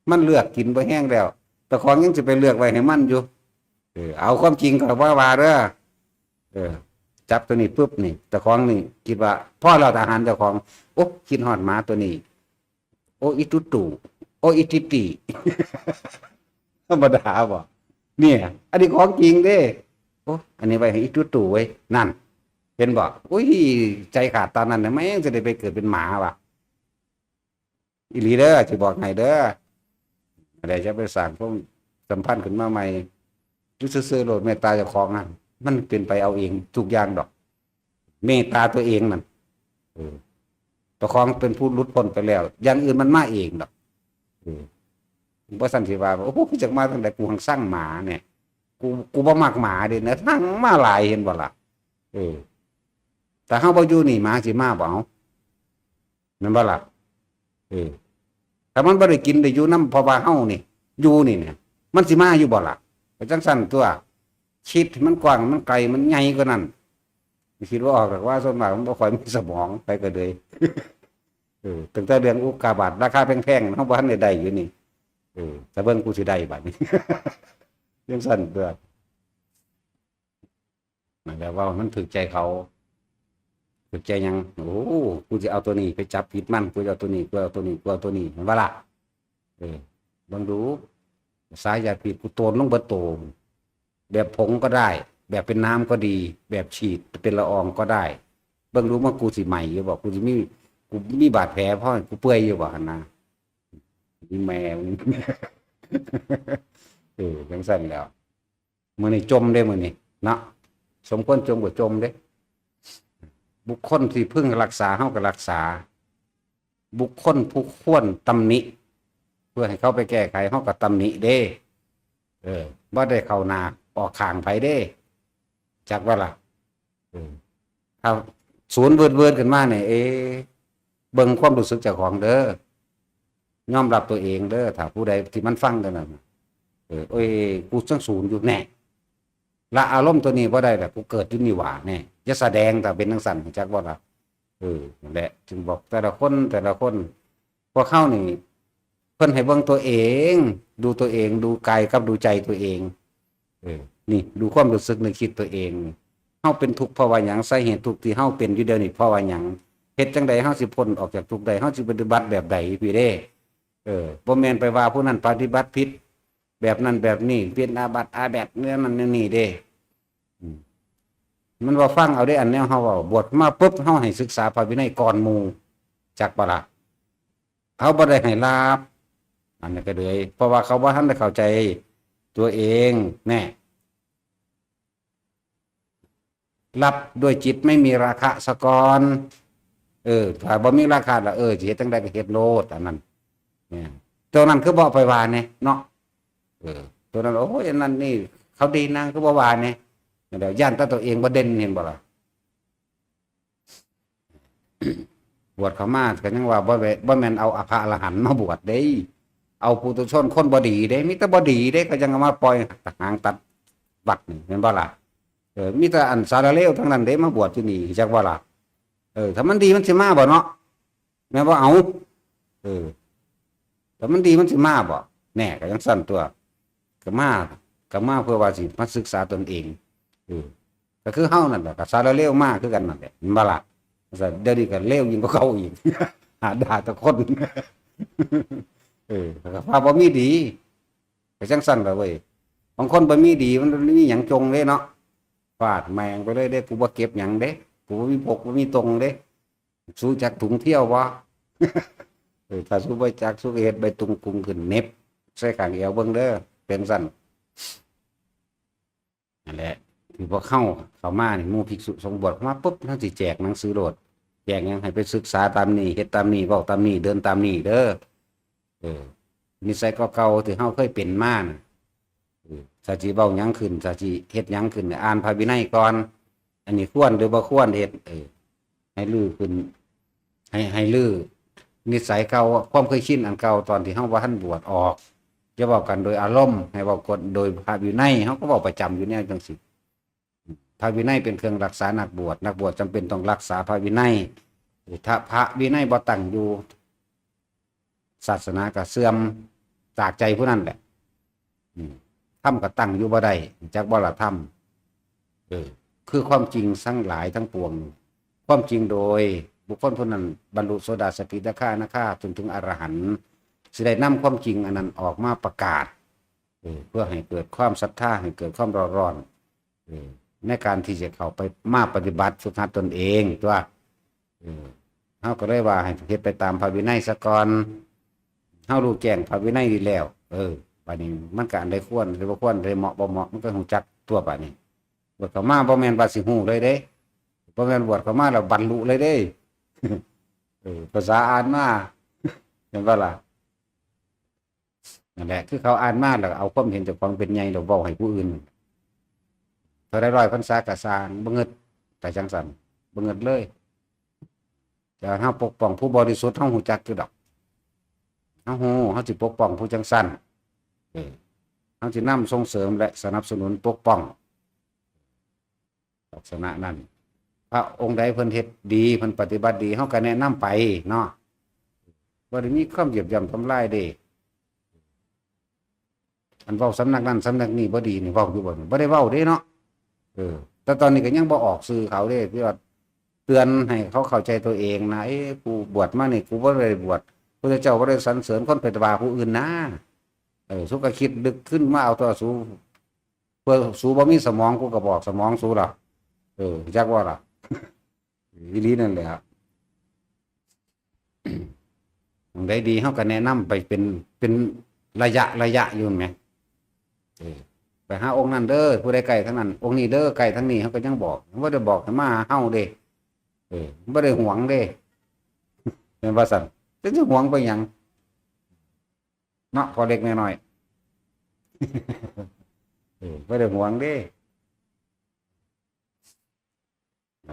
มันเลือกกินบ่แฮงแล้ว เจ้าของยังสิไปเลือกไว้ให้มันอยู่ เออ เอาความจริงก็ว่าว่าเด้อ เออ จับตัวนี้ปุ๊บนี่ เจ้าของนี่คิดว่า พอแล้ว ทหารเจ้าของ โอ้ คิดฮอดหมาตัวนี้ โออิตุตุ โออิติติ ธรรมดาบ่ เนี่ย อันนี้ของจริงเด้ โอ้ อันนี้ไว้ให้อิตุตุเว้ย นั่น เห็นบ่ อุ้ย ใจขาดตอนนั้นนะ แม่งจะได้ไปเกิดเป็นหมาว่ะ อีหลีเด้อ สิบอกให้เด้อ อะไรจะไปสร้างความสัมพันธ์ขึ้นมาใหม่ อยู่ซื่อๆโลด เมตตาเจ้าของนั่น มันเป็นไปเอาเองทุกอย่างดอก เมตตาตัวเองนั่น เออ เจ้าของเป็นผู้หลุดพ้นไปแล้ว อย่างอื่นมันมาเองดอก เออ บ่ซั่นสิว่า โอ้โห จักมาทางใด กูหังซังหมาเนี่ย กู กูบ่มักหมาเด้นะ ทั้งมาหลาย เห็นบ่ล่ะ เออ แต่เฮาบ่อยู่นี่ หมาสิมาบ่ เอา แม่นบ่ล่ะ เออ ถ้ามันบ่ได้กินได้อยู่นำ เพราะว่าเฮานี่ อยู่นี่เนี่ย มันสิมาอยู่บ่ล่ะ ก็จังซั่นตัว คิดให้มันกว้าง มันไกล มันใหญ่กว่านั้น คิดบ่ออกดอก ว่าส่วนมากมันบ่ค่อยมีสมอง ไปก็เลย เออ ตั้งแต่เรื่องอุกกาบาตราคาแพงๆ เฮาบ่ทันได้ได้อยู่นี่ เออ แต่เบิ่งกูสิได้บัดนี้ จังซั่นตัว นั่นแหละ ว่ามันถืกใจเขา ถืกใจหยัง โอ้ กูสิเอาตัวนี้ไปจับผิดมัน กูจะเอาตัวนี้ กูเอาตัวนี้ กูเอาตัวนี้ เห็นบ่ล่ะ เออ เบิ่งดู สายยาพิษ กูโตนลงเบิดโต แบบผงก็ได้ แบบเป็นน้ำก็ดี แบบฉีดเป็นละอองก็ได้ เบิ่งดูว่ากูสิใหม่อยู่บ่ กูสิมี กูมีบาดแผลพอ กูเปื่อยอยู่บ่หั่นนะ อีแม่มึง เออ จังซั่นแล้ว มื้อนี้จมเด้ มื้อนี้เนาะ สมควรจมก็จมเด้ บุคคลที่พึงรักษา เฮาก็รักษา บุคคลผู้ควรตำหนิ เพื่อให้เขาไปแก้ไข เฮาก็ตำหนิเด้ เออ บ่ได้เข้าหน้าออกข้างไผเด้ จักว่าล่ะ เออ ถ้าศูนย์เวิร์ดเวิร์ดขึ้นมาเนี่ย เอ๊ะ เบิ่งความรู้สึกเจ้าของเด้อ ยอมรับตัวเองเด้อ ถ้าผู้ใดที่มันฟังเท่านั้นน่ะ เออ โอ้ย กูจังศูนย์อยู่แน่ ละอารมณ์ตัวนี้บ่ได้แหละ กูเกิดอยู่นี่หว่าแน่ อย่าแสดง ถ้าเป็นจังซั่น จักบ่ล่ะ เออ นั่นแหละ จึงบอกแต่ละคน แต่ละคน พวกเฮานี่ เพิ่นให้เบิ่งตัวเอง ดูตัวเอง ดูกายกับดูใจตัวเอง เออ นี่ ดูความรู้สึกนึกคิดตัวเอง เฮาเป็นทุกข์เพราะว่าหยัง สาเหตุทุกข์ที่เฮาเป็นอยู่เดี๋ยวนี้เพราะว่าหยัง เฮ็ดจั่งใดเฮาสิพ้นออกจากทุกข์ได้ เฮาสิปฏิบัติแบบใดพี่เด้ เออ บ่แม่นไปว่าผู้นั้นปฏิบัติผิด แบบนั้นแบบนี้ เป็นอาบัติอาแบกเรื่องนั้นเรื่องนี้เด้ อืม มันว่าฟังเอาได้อันแนวเฮาเว้า บวชมาปุ๊บ เฮาให้ศึกษาพระวินัยก่อนหมู่ จักบ่ล่ะ เขาบ่ได้ให้ลาบ อันนี้ก็เลย เพราะว่าเขาบ่ทันได้เข้าใจตัวเอง แน่ รับด้วยจิตไม่มีราคะซะก่อน เออ ถ้าบ่มีราคะละ เออ สิเฮ็ดจั่งใดก็เฮ็ดโลด อันนั้น เนี่ย ตัวนั้นคือบ่ไปว่าแน่เนาะ เออ ตัวนั้น โอ้ย อันนั้นนี่ เขาดีนางคือบ่ว่าแน่ เดี๋ยวย่านแต่ตัวเองบ่เด่น เห็นบ่ล่ะ บวชเข้ามาก็ยังว่าบ่แม่น บ่แม่นเอาพระอรหันต์มาบวชเด้ เอาปุถุชนคนบ่ดีเด้ มีแต่บ่ดีเด้ ก็ยังเอามาปล่อยหางตัดวัดนี่ แม่นบ่ล่ะ เออ มีแต่อันสารเลวทั้งนั้นเด้ มาบวชที่นี่ จักบ่ล่ะ เออ ถ้ามันดีมันสิมาบ่เนาะ แม่นบ่ เอา เออ ถ้ามันดีมันสิมาบ่ แน่ ก็จั่งซั่นตัว ก็มา ก็มาเพื่อว่าสิมาศึกษาตนเอง เออ ก็คือเฮานั่นแหละ ก็สารเลวมาคือกันนั่นแหละ แม่นบ่ล่ะ เดี๋ยวนี้ก็เลวยิ่งกว่าเก่าอีก หาด่าแต่คน เออ ก็ว่าบ่มีดี ก็จั่งซั่นล่ะเว้ย บางคนบ่มีดี มันบ่มีหยังจงเลยเนาะ ฟาดแม่งไปเลยเด้ กูบ่เก็บหยังเด้ กูบ่มีพกบ่มีตงเด้ สูจักถุงเที่ยวบ่ เออ ถ้าสูบ่จัก สูก็เฮ็ดใบตุงกุงขึ้นเหน็บใส่ข้างเอวเบิ่งเด้อ เป็นซั่น นั่นแหละ ที่พวกเฮาเข้ามานี่ หมู่ภิกษุสงฆ์บวชเข้ามาปุ๊บ เฮาสิแจกหนังสือโลด แจกหยัง ให้ไปศึกษาตามนี้ เฮ็ดตามนี้ เว้าตามนี้ เดินตามนี้เด้อ เออ นิสัยเก่าๆที่เฮาเคยเป็นมาน่ะ เออ ถ้าสิเว้าหยังขึ้น ถ้าสิเฮ็ดหยังขึ้น อ่านพระวินัยก่อน อันนี้ควรหรือบ่ควรเฮ็ด เออ ให้รื้อขึ้น ให้ ให้รื้อนิสัยเก่า ความเคยชินอันเก่า ตอนที่เฮาบ่ทันบวชออก อย่าเว้ากันโดยอารมณ์ ให้เว้ากันโดยพระวินัย เฮาก็เว้าประจำอยู่แนวจั่งซี้ พระวินัยเป็นเครื่องรักษานักบวช นักบวชจำเป็นต้องรักษาพระวินัย ถ้าพระวินัยบ่ตั้งอยู่ ศาสนาก็เสื่อมจากใจผู้นั้นแหละ อืม ธรรมก็ตั้งอยู่บ่ได้ จักบ่ล่ะธรรม เออ คือความจริงทั้งหลายทั้งปวง ความจริงโดยบุคคลผู้นั้นบรรลุโสดาสกิทาคานาคาจนถึงอรหันต์ สิได้นำความจริงอันนั้นออกมาประกาศ เออ เพื่อให้เกิดความศรัทธา ให้เกิดความเร่าร้อน เออ ในการที่จะเข้าไปมาปฏิบัติฝึกหัดตนเองตัว เออ เฮาก็เลยว่าให้เฮ็ดไปตามพระวินัยซะก่อน เฮารู้แจ้งพระวินัยดีแล้ว เออ บัดนี้มันก็อันใดควร อันใดบ่ควร อันใดเหมาะบ่เหมาะ มันก็ฮู้จักตัวบัดนี้ บวชเข้ามาบ่แม่นว่าสิฮู้เลยเด้ บ่แม่นบวชเข้ามาแล้วบรรลุเลยเด้ เออ ภาษาอ่านมา เห็นบ่ล่ะ นั่นแหละ คือเขาอ่านมาแล้วเอาความเห็นเจ้าของเป็นใหญ่แล้วเว้าให้ผู้อื่น เท่าใดร้อยพรรษาก็ซ่าง บ่งึด แต่จั่งซั่น บ่งึดเลย แต่เฮาปกป้องผู้บริสุทธิ์ เฮาฮู้จักอยู่ดอก เฮาฮู้ เฮาสิปกป้องผู้จั่งซั่น เออ เฮาสินำส่งเสริมและสนับสนุนปกป้อง ลักษณะนั้น พระองค์ใดเพิ่นเฮ็ดดี เพิ่นปฏิบัติดี เฮาก็แนะนำไปเนาะ บ่ได้มีความเหยียบย่ำทำลายเด้ อันเว้าสำนักนั้นสำนักนี้บ่ดีนี่เว้าอยู่บ่นี่ บ่ได้เว้าเด้เนาะ เออ แต่ตอนนี้ก็ยังบ่ออกชื่อเขาเด้ ที่ว่าเตือนให้เขาเข้าใจตัวเองนะ เอ้ กูบวชมานี่ กูบ่ได้บวช พระเจ้าบ่ได้สรรเสริญคนไปว่าผู้อื่นนะ เออ สูก็คิดลึกขึ้นมาเอาตัวสู เพื่อสูบ่มีสมอง กูก็บอกสมองสูล่ะ เออ จักว่าล่ะ อีหลีนั่นแหละ อันใดดีเฮาก็แนะนำไปเป็น เป็นระยะระยะอยู่แหม เออ ไปหาองค์นั้นเด้อ ผู้ใดใกล้ทางนั้น องค์นี้เด้อ ใกล้ทางนี้ เฮาก็ยังบอก บ่ได้บอกให้มาหาเฮาเด้ เออ บ่ได้หวงเด้ แม่นว่าซั่น จักสิหวงไปหยัง เนาะ พอเล็กน้อย เออบ่ได้หวงเด้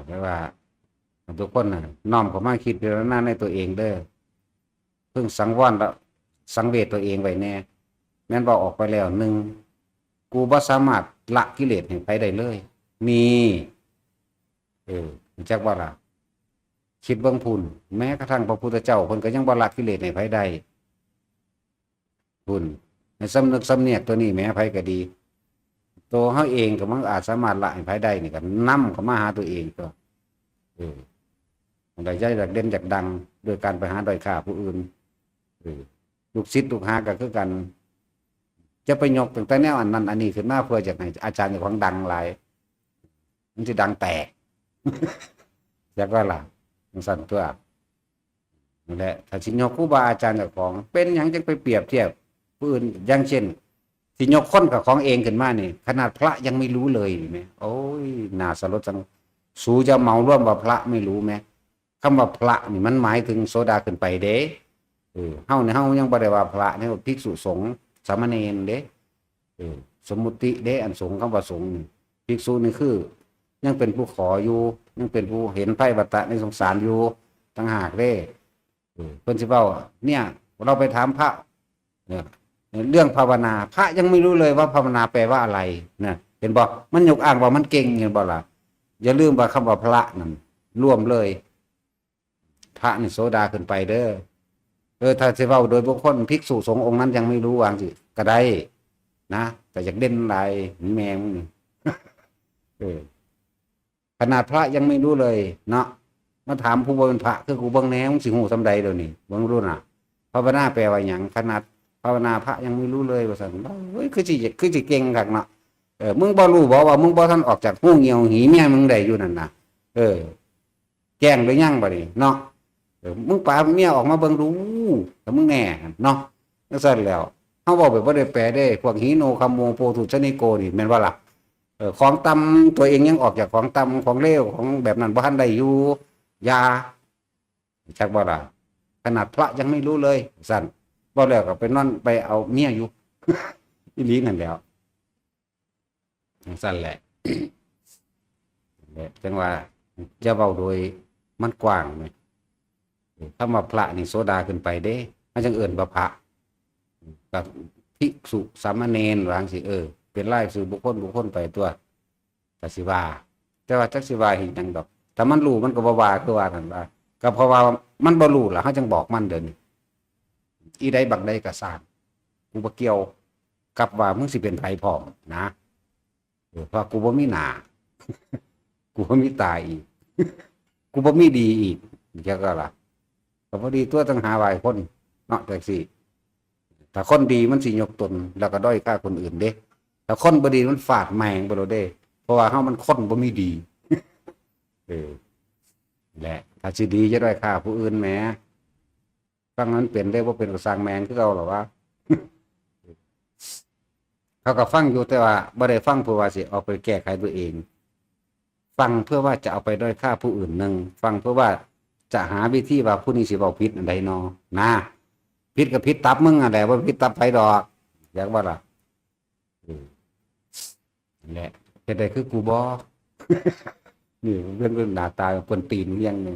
แต่ว่าทุกคนน่ะน้อมเข้ามาคิดพิจารณาในตัวเองเด้อ เพิ่งสังวรและสังเวชตัวเองไว้แน่ แม่นบ่ออกไปแล้วหนึ่ง กูบ่สามารถละกิเลสให้ไผได้เลย นี่ เออ รู้จักบ่ล่ะ คิดเบิ่งพุ้น แม้กระทั่งพระพุทธเจ้าเพิ่นก็ยังบ่ละกิเลสให้ไผได้ พุ้น ให้สำนึกสำเนียกตัวนี้แหม ไผก็ดี ตัวเฮาเองก็มันอาจสามารถละให้ไผได้นี่ก็นำเข้ามาหาตัวเองตัว เออ อันใดอยากเด่นอยากดัง โดยการไปหาด้อยค่าผู้อื่น เออ ลูกศิษย์ลูกหาก็คือกัน จะไปยกตั้งแต่แนวอันนั้นอันนี้ขึ้นมาเพื่ออยากให้อาจารย์เจ้าของดังหลาย มันสิดังแตก จักว่าล่ะ จั่งซั้นตัว นั่นแหละ ถ้าสิยกครูบาอาจารย์เจ้าของ เป็นหยังจั่งไปเปรียบเทียบผู้อื่น อย่างเช่น สิยกคนกับของเองขึ้นมานี่ ขนาดพระยังไม่รู้เลยนี่แหม โอ้ย น่าสลดสัง สูจะเหมารวมว่าพระไม่รู้แหม คำว่าพระนี่มันหมายถึงโสดาขึ้นไปเด้ เออ เฮานี่เฮายังบ่ได้ว่าพระนี่ ภิกษุสงฆ์ สามเณรเด้ เออ สมมุติเด้ อันสงฆ์ คำว่าสงฆ์นี่ ภิกษุนี่คือ ยังเป็นผู้ขออยู่ ยังเป็นผู้เห็นภัยวัฏฏะในสงสารอยู่ ต่างหากเด้ เออ เพิ่นสิเว้า เนี่ย เราไปถามพระ เนี่ย เรื่องภาวนา พระยังไม่รู้เลยว่าภาวนาแปลว่าอะไร นะ เห็นบ่ มันยกอ้างว่ามันเก่ง เห็นบ่ล่ะ อย่าลืมว่าคำว่าพระนั่น รวมเลย พระนี่โสดาขึ้นไปเด้อ เออ ถ้าสิเว้าโดยบุคคล ภิกษุสงฆ์องค์นั้นยังไม่รู้ ว่าจั่งซี้ก็ได้ นะ แต่อยากเด่นหลาย แม่มึงนี่ เออ ขนาดพระยังไม่รู้เลยเนาะ มาถามผู้บ่เป็นพระ คือกูเบิ่งแหน่ มึงสิฮู้ส่ำใดเดี๋ยวนี้ เบิ่งรู้น่ะ ภาวนาแปลว่าหยัง ขนาดภาวนาพระยังไม่รู้เลย ว่าซั่น เฮ้ย คือสิ คือสิเก่งคักเนาะ เออ มึงบ่รู้บ่ว่ามึงบ่ทันออกจากฮูเงี่ยวหีเมียมึงได้อยู่นั่นน่ะ เออ แจ้งหรือยังบัดนี้เนาะ เออ มึงปาเมียออกมาเบิ่งดู ถ้ามึงแน่เนาะ จั่งซั่นแล้ว เฮาเว้าแบบบ่ได้แปลเด้ พวกหิโนคัมโมโปธุชนิโกนี่ แม่นบ่ล่ะ เออ ของต่ำ ตัวเองยังออกจากของต่ำ ของเลว ของแบบนั้นบ่ทันได้อยู่ อย่า จักบ่ล่ะ ขนาดพระยังไม่รู้เลย ซั่น บ่แล้วก็ไปนอนไปเอาเมียอยู่ อีหลีนั่นแหล้ว จั่งซั่นแหละ แหละ จั่งว่าจะเว้าโดยมันกว้างแหม คำว่าพระนี่โสดาขึ้นไปเด้ มันจั่งเอิ้นว่าพระ กับภิกษุสามเณร ว่าจั่งซี้ เออ เป็นรายชื่อบุคคล บุคคลไปตัว ก็สิว่า แต่ว่าจักสิว่าเฮ็ดหยังดอก ถ้ามันรู้มันก็บ่ว่า คือว่านั่นว่า ก็เพราะว่ามันบ่รู้ล่ะ เฮาจั่งบอกมันเดี๋ยวนี้ อีใดบักใดก็ซ่าง กูบ่เกี่ยว กับว่ามึงสิเป็นไผพร้อมนะ เออ เพราะกูบ่มีหน้า กูบ่มีตาอีก กูบ่มีดีอีก จั่งก็ล่ะ ก็พอดีตัว ตั้งหาหลายคนเนาะ จั่งซี้ ถ้าคนดีมันสิยกตน แล้วก็ด้อยค่าคนอื่นเด้ ถ้าคนบ่ดีมันฟาดแม่งไปโลดเด้ เพราะว่าเฮามันคนบ่มีดี เออ แหละ ถ้าสิดีจะด้อยค่าผู้อื่นแหม ฟังมันเป็นได้ บ่เป็นก็ซ่างแม่งคือเก่าล่ะวะ เขาก็ฟังอยู่ แต่ว่าบ่ได้ฟังเพื่อว่าสิเอาไปแก้ไขตัวเอง ฟังเพื่อว่าจะเอาไปด้อยค่าผู้อื่นหนึ่ง ฟังเพื่อว่าจะหาวิธีว่าผู้นี้สิเว้าผิดอันใดนอ นะ ผิดก็ผิดตับมึงอันใด บ่ผิดตับไผดอก อยากว่าล่ะ เออ นั่นแหละ เฮ็ดได้คือกูบ่ นี่เพิ่น เพิ่นหน้าตาเพิ่นตีนเรียงนี่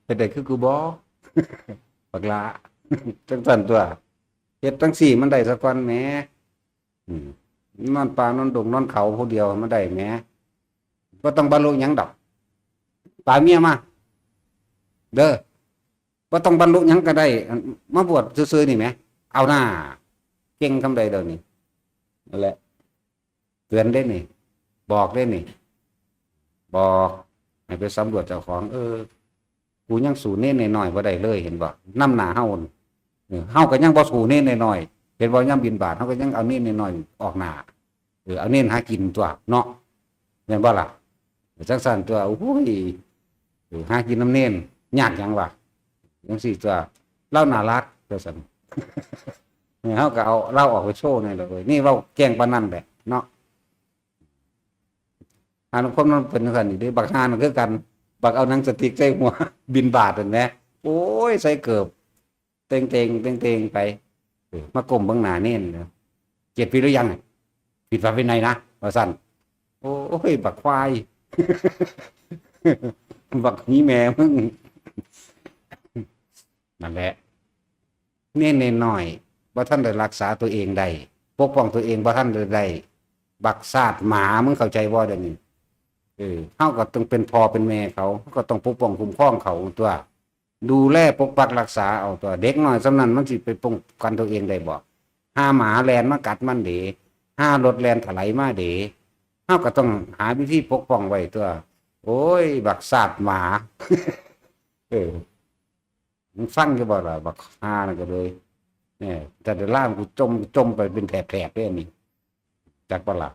เฮ็ดได้คือกูบ่ บักหล้า จั่งซั่นตัว เฮ็ดจั่งซี้มันได้ซะก่อนแหม อืม นอนป่านอนดงนอนเขาผู้เดียวมันได้แหม บ่ต้องบรรลุหยังดอก ปาเมียมา เด้อ บ่ต้องบรรลุหยังก็ได้ มาบวชซื่อๆนี่แหม เอาหน้า เก่งส่ำใดเดี๋ยวนี้ นั่นแหละ เตือนเด้นี่ บอกเด้นี่ บอก ให้ไปสำรวจเจ้าของ เออ กูยังสู้เณรน้อยๆบ่ได้เลย เห็นบ่ นำหน้าเฮานี่ เออ เฮาก็ยังบ่สู้เณรน้อยๆ เห็นบ่ ยามบิณฑบาตเฮาก็ยังเอาเณรน้อยๆออกหน้า เออ เอาเณรหากินตัวเนาะ แม่นบ่ล่ะ จั่งซั่นตัว โอ้ย เออ หากินนำเณร ยากหยังวะ จั่งซี้ตัว ลาวน่ารัก ว่าซั่น เออ เฮาก็เอาลาวออกไปโชว์แหน่ล่ะเว้ย นี่เว้าแกล้งปานนั้นแหละเนาะ หาลางคนมันเป็นจั่งซั่นอยู่เด้ บักห่านั่นคือกัน บักเอาหนังสติ๊กใส่หัว บิณฑบาตนั่นแหม โอ้ย ใส่เกิบ เต็งๆ เต็งๆ ไป อ มาก้มเบิ่งหน้าเณร เจ็ดปีหรือยัง ผิดพระวินัยนะ ว่าซั่น โอ้ย บักควาย บักหีแม่มึง นั่นแหละ เณรน้อยๆ บ่ทันได้รักษาตัวเองได้ ปกป้องตัวเองบ่ทันได้ บักซาดหมา มึงเข้าใจบ่เดี๋ยวนี้ เออ เฮาก็ต้องเป็นพ่อเป็นแม่เขา เฮาก็ต้องปกป้องคุ้มครองเขาตั๊ว ดูแลปกปักรักษาเอาตั๊ว เด็กน้อยส่ำนั้นมันสิไปป้องกันตัวเองได้บ่ ห่าหมาแล่นมากัดมันเด้ ห่ารถแล่นถลายมาเด้ เฮาก็ต้องหาวิธีปกป้องไว้ตั๊ว โอ้ย บักซาดหมา เออ มึงฟังอยู่บ่ล่ะ บักห่านั่นก็เลย เนี่ย แต่เดี๋ยวล่างกูจม จมไปเป็นแถบๆ เลยอันนี้ จักบ่ล่ะ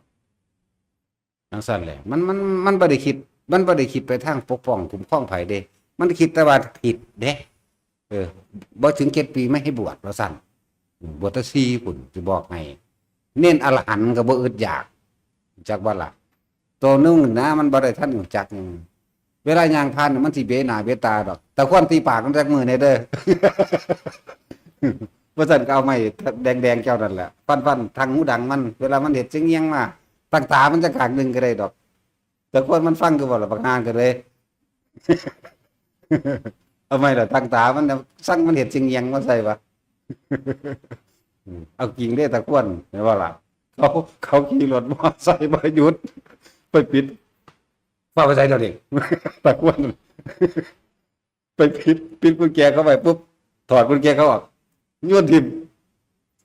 จั่งซั่นแหละ มัน มัน มันบ่ได้คิด มันบ่ได้คิดไปทางปกป้องคุ้มครองไผเด้ มันคิดแต่ว่าผิดเด้ เออ บ่ถึงเจ็ดปีไม่ให้บวช ว่าซั่น อืม บวชแต่สี่พุ้น สิบอกให้ เณรอรหันต์ก็บ่อึดอยาก จักบ่ล่ะ ตัวหนึ่งนะ มันบ่ได้ทันรู้จักหยัง เวลาย่างผ่านน่ะ มันสิเบะหน้าเบะตาดอก แต่ควรตีปากมันจักมื้อแหน่เด้อ ว่าซั่นก็เอาไม้แดงๆ เจ้านั่นแหละ ฟันๆ ทางหูดังมัน เวลามันเฮ็ดเสียงเอียงมา ตั้งตามันจักข้างหนึ่งก็ได้ดอก แต่ควรมันฟังคือบ่ล่ะ บักห่าก็เลย เอาไม้ละตั้งตามันนะ สั่งมันเฮ็ดเสียงเอียงมาใส่วะ เอาจริงเด้ ตะควร แม่นบ่ล่ะ เขา เขาขี่รถมอไซค์มาหยุด ไปปิด ฟ้าวไปใส่เดี๋ยวนี้ ตะควร ไปปิด ปิดกุญแจเขาไว้ปุ๊บ ถอดกุญแจเขาออก โยนถิ่ม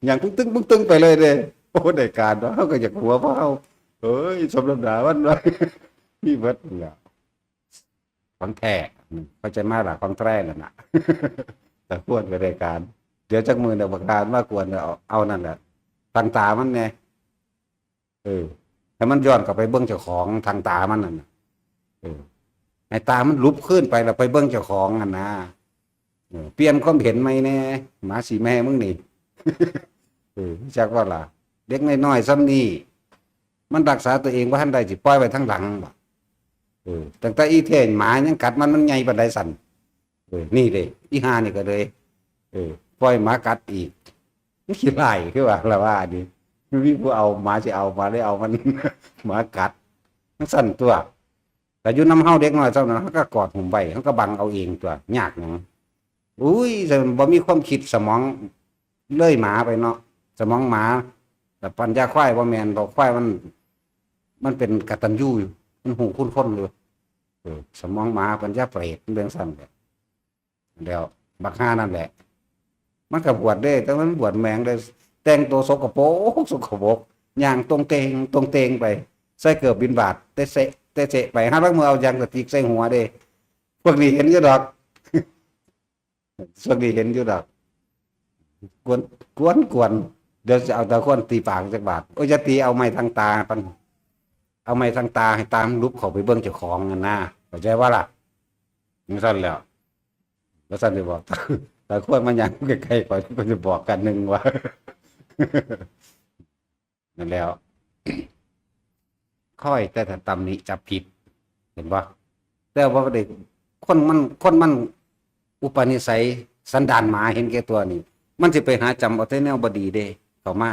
ย่างปุ๊กตึ้งปุ๊กตึ้งไปเลยเด้ โอ้ ได้การเนาะ เฮาก็อยากหัวพวกเฮา เอ้ย สมน้ำหน้ามันวะ มีเบิดนั่นแหละ ของแท้ เข้าใจมาล่ะ ของแท้นั่นน่ะ แต่ควรก็ได้การ เดี๋ยวจักมื้อเดี๋ยวบักห่ามากวนเอา เอานั่นแหละ ตั้งตามันแหน่ เออ ให้มันย้อนกลับไปเบิ่งเจ้าของทางตามันนั่นน่ะ เออ ให้ตามันหลุบคืนไปแล้วไปเบิ่งเจ้าของหั่นนะ เออ เปลี่ยนความเห็นใหม่แหน่ หมาสิแม่มึงนี่ เออ จักว่าล่ะ เด็กน้อยๆ ส่ำนี้ มันรักษาตัวเองบ่ทันได้ สิปล่อยไว้ทางหลังบ่ เออ ตั้งแต่อีแท้หมายังกัดมัน มันใหญ่ปานใดสั่น เออ นี่เด้ อีห่านี่ก็เลย เออ ปล่อยหมากัดอีก มันขี้ร้ายคือว่า ละว่านี่ มันมีผู้เอาหมาสิเอา หมาเลยเอามัน หมากัด มันสั่นตั๊ว แต่อยู่นำเฮาเด็กน้อยส่ำนั้น เฮาก็กอดหุ้มไว้ เฮาก็บังเอาเองตั๊ว ยากหยัง อุ้ย แต่บ่มีความคิด สมองเลยหมาไปเนาะ สมองหมา แต่ปัญญาควายบ่แม่นดอก ควายมัน มันเป็นกตัญญูอยู่ มันฮู้คุณคนอยู่ เออ สมองหมา ปัญญาเปรต มันเป็นจั่งซั้นแหละ แล้วบักห่านั่นแหละ มันก็บวชเด้ แต่มันบวชแหมงเด้ แต่งตัวสกปรก สกปรก ย่างตรงเตง ตรงเตงไป ใส่เกิบบิณฑบาต เตะเซะ เตะเซะไป หาลางมื้อเอายางสติ๊กใส่หัวเด้ พวกนี้เห็นอยู่ดอก พวกนี้เห็นอยู่ดอก กวน กวน กวน เดี๋ยวจะเอาตะควรตีปากจักบาด โอ้ย อย่าตี เอาไม้ทางตาปัน เอาไม้ทางตา ให้ตามันหลุบเข้าไปเบิ่งเจ้าของหั่นนะ เข้าใจบ่ล่ะ จั่งซั้นแหล้ว ว่าซั่นสิบอก ตะควรมาย่างใกล้ๆ ข้อย ข้อยสิบอกกันหนึ่งว่า นั่นแหล้ว คอยแต่ตำหนิจับผิด เห็นบ่ แต่ว่าเด็ก คนมัน คนมันอุปนิสัยสันดานหมาเห็นแก่ตัวนี่ มันสิไปหาจำเอาแต่แนวบ่ดีเด้ เข้ามา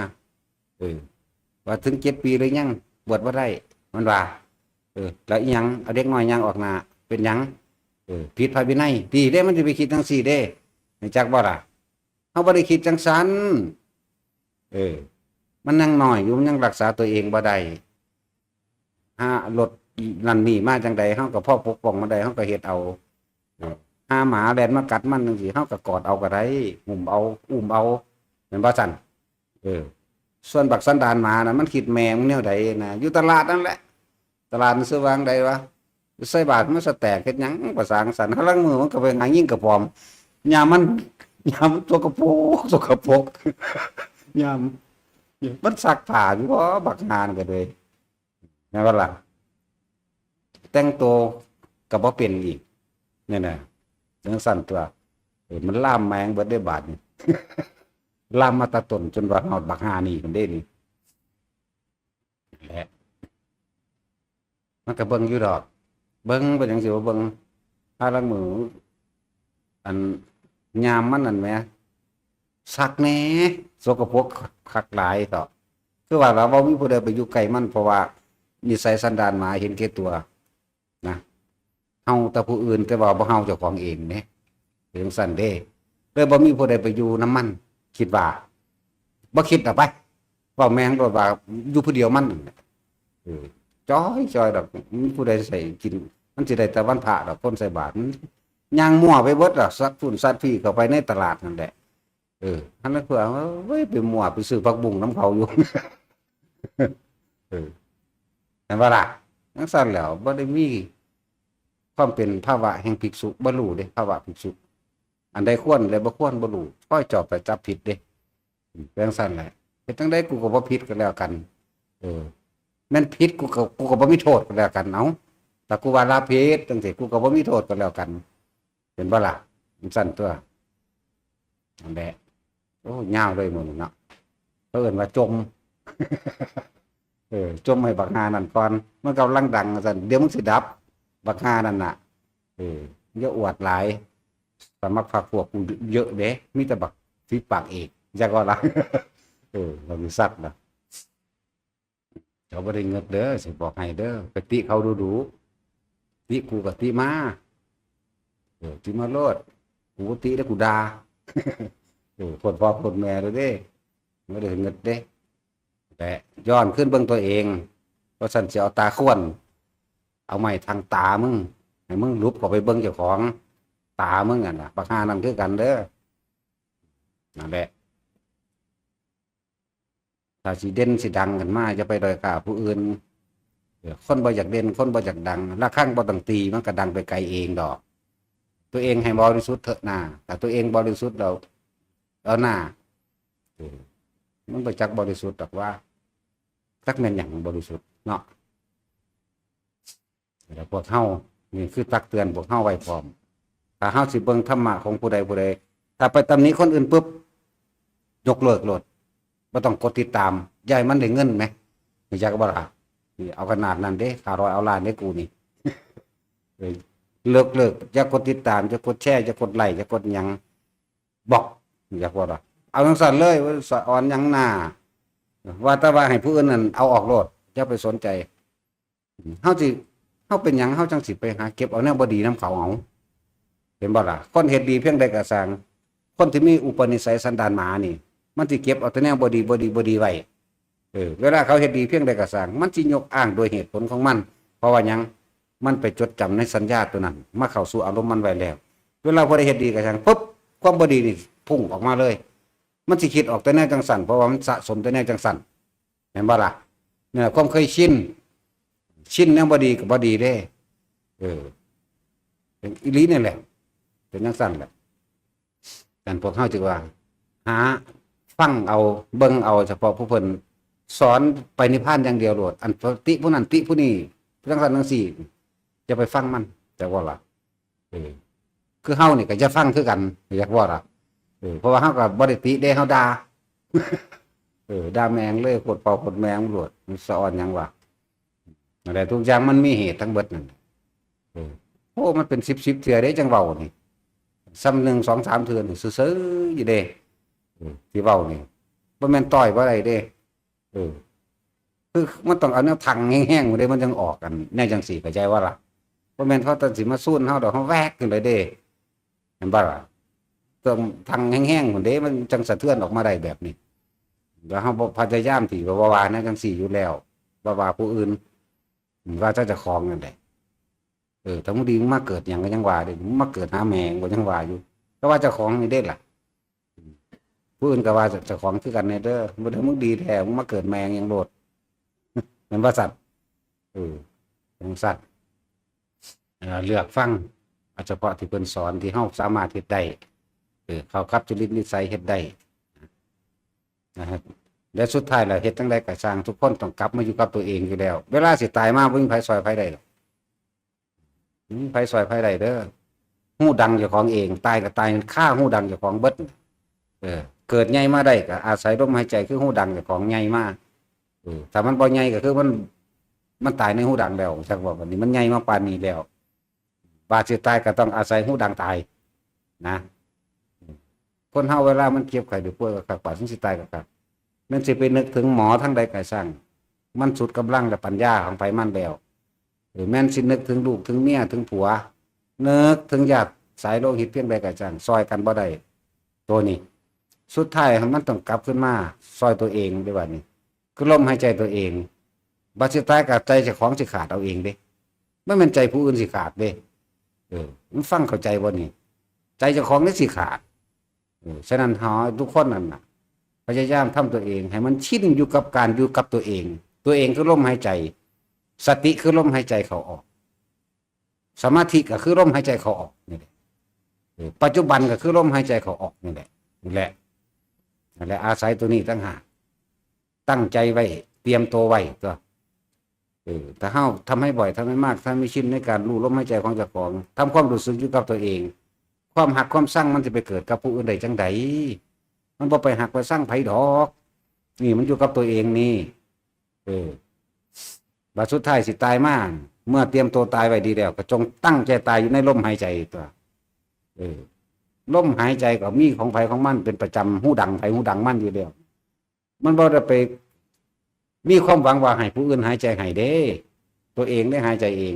เออ ว่าถึงเจ็ดปีหรือยัง บวชบ่ได้ มันว่า เออ แล้วอีหยัง เอาเด็กน้อยย่างออกหน้า เป็นหยัง เออ ผิดพระวินัย ดีเด้ มันสิไปคิดจั่งซี้เด้ รู้จักบ่ล่ะ เฮาบ่ได้คิดจั่งซั้น เออ มันยังน้อยอยู่ มันยังรักษาตัวเองบ่ได้ หารถนั่นนี่มาจั่งใด เฮาก็พอปกป้องมันได้ เฮาก็เฮ็ดเอา เออ หาหมาแล่นมากัดมันจั่งซี้ เฮาก็กอดเอาก็ได้ อุ้มเอา อุ้มเอา แม่นบ่ซั้น เออ ส่วนบักสันดานหมานะ มันคิดแม่มึงแนวใดนะ อยู่ตลาดนั่นแหละ ตลาดมันซื้อวางใดวะ ใส่บาตรมันสแตกเฮ็ดหยัง ประสาจั่งซั้น หาลางมื้อมันก็ไปหายิงกระป๋อม ยามมัน ยามมันสกปรก สกปรก ยาม มันซักผ้าอยู่บ่ บักห่านั่นก็เลย แม่นบ่ล่ะ แต่งตัวก็บ่เป็นอีก เนี่ยนะ จั่งซั้นตั๊ว เออ มันลามแหมงเบิดเด้บาดนี่ ลามมาแต่ต้นจนว่าฮอดบักห่านี่พุ้นเด้นี่ แหละ มันก็เบิ่งอยู่ดอก เบิ่งเป็นหยังสิบ่เบิ่ง หาลางมื้อ อัน ยามมันนั่นแหม ซักแหน่ สกปรกคักหลายเถาะ คือว่าล่ะ บ่มีผู้ใดไปอยู่ใกล้มัน เพราะว่านิสัยสันดานหมาเห็นแก่ตัวนะ เฮาแต่ผู้อื่น แต่ว่าบ่เฮาเจ้าของเองเด้ เป็นจั่งซั้นเด้ เลยบ่มีผู้ใดไปอยู่นำมัน คิดว่า บ่คิดดอกไป เว้าแม่งโลดว่าอยู่ผู้เดียวมันนั่นแหละ เออ จ่อยจ่อยดอก มีผู้ใดใส่กิน มันสิได้แต่วันพระดอก คนใส่บาตร มันย่างมั่วไปเบิดดอก ซัดพุ้นซัดพี้เข้าไปในตลาดนั่นแหละ เออ หั้นลางเทื่อ เฮ้ย ไปมั่วไปซื้อผักบุ้งนำเขาอยู่ เออ แม่นบ่ล่ะ จั่งซั้นแหล้ว บ่ได้มีความเป็นภาวะแห่งภิกษุ บ่รู้เด้ ภาวะภิกษุ อันใดควร อันใดบ่ควร บ่รู้ คอยจอบไปจับผิดเด้ อืม เป็นจั่งซั้นแหละ เฮ็ดจั่งใดกูก็บ่ผิดก็แล้วกัน เออ แม่นผิดกูก็ กูก็บ่มีโทษก็แล้วกัน เอ้า ถ้ากูว่าลาผิดจั่งซี้ กูก็บ่มีโทษก็แล้วกัน เป็นบ่ล่ะ มันซั่นตัว นั่นแหละ โอ้ ยาวเลยมื้อนี้เนาะ เขาเอิ้นว่าจ่ม เออ จ่มให้บักห่านั่นก่อน มันกำลังดังว่าซั่น เดี๋ยวมึงสิดับ บักห่านั่นน่ะ เออ อย่าอวดหลาย สมัครพรรคพวกกูเยอะเด้ มีแต่บักฝีปากเอก จักว่าล่ะ เออ บักสัตว์นะ เขาบ่ได้เงินเด้อ สิบอกให้เด้อ ไปติเขาดูดู ติกูก็ติมา เออ ติมาโลด กูบ่ติแล้วกูด่า เออ โพดพ่อโพดแม่เลยเด้ บ่ได้เงินเด้ แต่ย้อนขึ้นเบิ่งตัวเอง ว่าซั่นสิเอาตาข่วน เอาไม้แทงตามึง ให้มึงหลุบเข้าไปเบิ่งเจ้าของ ตามึงหั่นน่ะ บักห่านั่นคือกันเด้อ นั่นแหละ ถ้าสิเด่นสิดังขึ้นมา อย่าไปด้อยค่าผู้อื่น เออ คนบ่อยากเด่น คนบ่อยากดัง ระฆังบ่ต้องตี มันก็ดังไปไกลเองดอก ตัวเองให้บริสุทธิ์เถอะนา ถ้าตัวเองบริสุทธิ์แล้ว เอาหน้า เออ มันบ่จักบริสุทธิ์ดอกว่า จักแม่นหยังบริสุทธิ์เนาะ แล้วพวกเฮา นี่คือตักเตือนพวกเฮาไว้พร้อม ถ้าเฮาสิเบิ่งธรรมะของผู้ใดผู้ใด ถ้าไปตำหนิคนอื่นปุ๊บ ยกเลิกโลด บ่ต้องกดติดตาม อย่าให้มันได้เงินแหม รู้จักบ่ล่ะ นี่เอาขนาดนั้นเด้ ห้าร้อย เอาล้านเด้กูนี่ เออ เลิก เลิก อย่ากดติดตาม อย่ากดแชร์ อย่ากดไลค์ อย่ากดหยัง บล็อก อยากว่าล่ะ เอาจั่งซั้นเลย ว่าสะออนหยังหน้า ว่าแต่ว่าให้ผู้อื่นนั่นเอาออกโลด อย่าไปสนใจ เฮาสิ เฮาเป็นหยัง เฮาจั่งสิไปหาเก็บเอาแนวบ่ดีนำเขาเอา เห็นบ่ล่ะ คนเฮ็ดดีเพียงใดก็ซ่าง คนที่มีอุปนิสัยสันดานหมานี่ มันสิเก็บเอาแต่แนวบ่ดี บ่ดี บ่ดีไว้ เออ เวลาเขาเฮ็ดดีเพียงใดก็ซ่าง มันสิยกอ้างโดยเหตุผลของมัน เพราะว่าหยัง มันไปจดจำในสัญญาตัวนั้น มาเข้าสู่อารมณ์มันไว้แล้ว เวลาผู้ใดเฮ็ดดีก็ซ่างปุ๊บ ความบ่ดีนี่พุ่งออกมาเลย มันสิคิดออกแต่แนวจั่งซั้น เพราะว่ามันสะสมแต่แนวจั่งซั้น เห็นบ่ล่ะ เนี่ย ความเคยชิน ชินแนวบ่ดีก็บ่ดีเด้ เออ เป็นอีหลีนี่แหละ เป็นจั่งซั้นแหละ แต่พวกเฮาจึงว่า หาฟังเอา เบิ่งเอา เฉพาะผู้เพิ่นสอนไปนิพพานอย่างเดียวโลด อันติผู้นั้นติผู้นี้ จั่งซั้นจั่งซี้ อย่าไปฟังมัน จักว่าล่ะ เออ คือเฮานี่ก็อย่าฟังคือกัน อยากว่าล่ะ เออ เพราะว่าเฮาก็บ่ได้ติเด้ เฮาด่า เออ ด่าแม่งเลย โพดพ่อโพดแม่งโลด มันสะออนหยังวะ นั่นแหละ ทุกอย่างมันมีเหตุทั้งเบิดนั่น เออ โอ้ มันเป็นสิบสิบเทื่อเด้จั่งเว้านี่ ซ้ำหนึ่งสองสามเทื่อนี่ซื่อๆอยู่เด้ เออ ที่เว้านี่ บ่แม่นต้อยบ่ได้เด้ เออ คือมันต้องเอาแนวทังแฮงๆ มันเด้ มันจั่งออกกัน แนวจั่งซี้ เข้าใจว่าล่ะ บ่แม่นเขาตัดสิมาซูนเฮาดอก เฮาแวกขึ้นเลยเด้ เห็นบ่ล่ะ ต้องทังแฮงๆ มันเด้ มันจั่งสะเทือนออกมาได้แบบนี้ แล้วเฮาบ่พยายามที่ว่า ว่าแนวจั่งซี้อยู่แล้ว ว่า ว่าผู้อื่น ว่าแต่เจ้าของนั่นแหละ เออ ถ้ามึงดีมึงมาเกิดหยังก็ยังว่าเด้ มึงมาเกิดหาแม่งก็ยังว่าอยู่ ก็ว่าเจ้าของนี่เด้ล่ะ ผู้อื่นก็ว่าเจ้าของคือกันแน่เด้อ บ่ได้มึงดีแท้ มึงมาเกิดแม่งหยังโลด แม่นบ่สัตว์ เออ จั่งซั้น เอ่อ เลือกฟัง เอาเฉพาะที่เพิ่นสอน ที่เฮาสามารถเฮ็ดได้ เออ เข้ากับจริตนิสัยเฮ็ดได้ นะครับ และสุดท้ายแล้วเฮ็ดจั่งใดก็ซ่าง ทุกคนต้องกลับมาอยู่กับตัวเองอยู่แล้ว เวลาสิตายมาบ่มีไผซ่อยไผได้ดอก บ่มีไผซ่อยไผได้เด้อ ฮู้ดังเจ้าของเอง ตายก็ตายคาฮู้ดังเจ้าของเบิด เออ เกิดใหญ่มาได้ก็อาศัยลมหายใจคือฮู้ดังเจ้าของใหญ่มา เออ ถ้ามันบ่ใหญ่ก็คือมัน มันตายในฮู้ดังแล้ว จักว่าบัดนี้มันใหญ่มาปานนี้แล้ว บาดสิตายก็ต้องอาศัยฮู้ดังตาย นะ คนเฮาเวลามันเจ็บไข้ได้ป่วยก็คัก ปานสิตายก็คัก แม่นสิไปนึกถึงหมอทางใดก็ช่าง มันสุดกำลังและปัญญาของไผมันแล้ว เออ แม่นสินึกถึงลูกถึงเมียถึงผัว นึกถึงญาติสายโลหิตเพียงใดก็ช่าง ซ่อยกันบ่ได้ ตัวนี้ สุดท้ายมันต้องกลับคืนมาซ่อยตัวเองเด้บัดนี้ คือลมหายใจตัวเอง บัดสิตายก็ใจเจ้าของสิขาดเอาเองเด้ มันแม่นใจผู้อื่นสิขาดเด้ เออ มันฟังเข้าใจบ่นี่ ใจเจ้าของนี่สิขาด เออ ฉะนั้นเฮาทุกคนนั่นน่ะ พยายามทำตัวเอง ให้มันชินอยู่กับการอยู่กับตัวเอง ตัวเองคือลมหายใจ สติคือลมหายใจเข้าออก สมาธิก็คือลมหายใจเข้าออกนี่แหละ เออ ปัจจุบันก็คือลมหายใจเข้าออกนี่แหละ นี่แหละ นั่นแหละ อาศัยตัวนี้ต่างหาก ตั้งใจไว้ เตรียมตัวไว้ตัว เออ ถ้าเฮาทำให้บ่อย ทำให้มาก ทำให้ชินในการรู้ลมหายใจของเจ้าของ ทำความรู้สึกอยู่กับตัวเอง ความฮักความซังมันสิไปเกิดกับผู้อื่นได้จั่งใด มันบ่ไปฮักไปซังไผดอก นี่มันอยู่กับตัวเองนี่ เออ บัดสุดท้ายสิตายมา เมื่อเตรียมตัวตายไว้ดีแล้ว ก็จงตั้งใจตายอยู่ในลมหายใจตัว เออ ลมหายใจก็มีของไผของมันเป็นประจำ ฮู้ดังไผฮู้ดังมันอยู่แล้ว มันบ่ได้ไปมีความหวังว่าให้ผู้อื่นหายใจให้เด้ ตัวเองได้หายใจเอง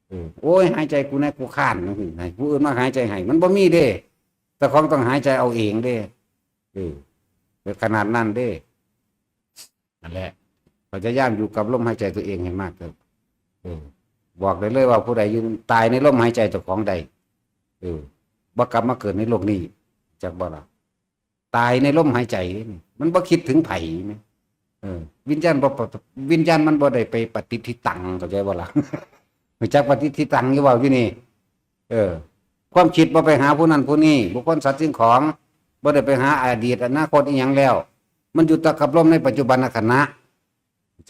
เออ โอ้ย หายใจกูแน่ กูค้านจังซี้ ให้ผู้อื่นมาหายใจให้ มันบ่มีเด้ เจ้าของต้องหายใจเอาเองเด้ เออ ขนาดนั้นเด้ นั่นแหละ พยายามอยู่กับลมหายใจตัวเองให้มากเถอะ เออ บอกได้เลยว่าผู้ใดอยู่ตายในลมหายใจเจ้าของใด เออ บ่กลับมาเกิดในโลกนี้ จักบ่ล่ะ ตายในลมหายใจนี่ มันบ่คิดถึงไผนี่ เออ วิญญาณบ่ปะ วิญญาณมันบ่ได้ไปปฏิทิตัง เข้าใจบ่ล่ะ รู้จักปฏิทิตังอยู่เว้าอยู่นี่ เออ ความคิดบ่ไปหาผู้นั้นผู้นี้ บุคคลสัตว์สิ่งของ บ่ได้ไปหาอดีตอนาคตอีหยังแล้ว มันอยู่แต่กับลมในปัจจุบันขณะ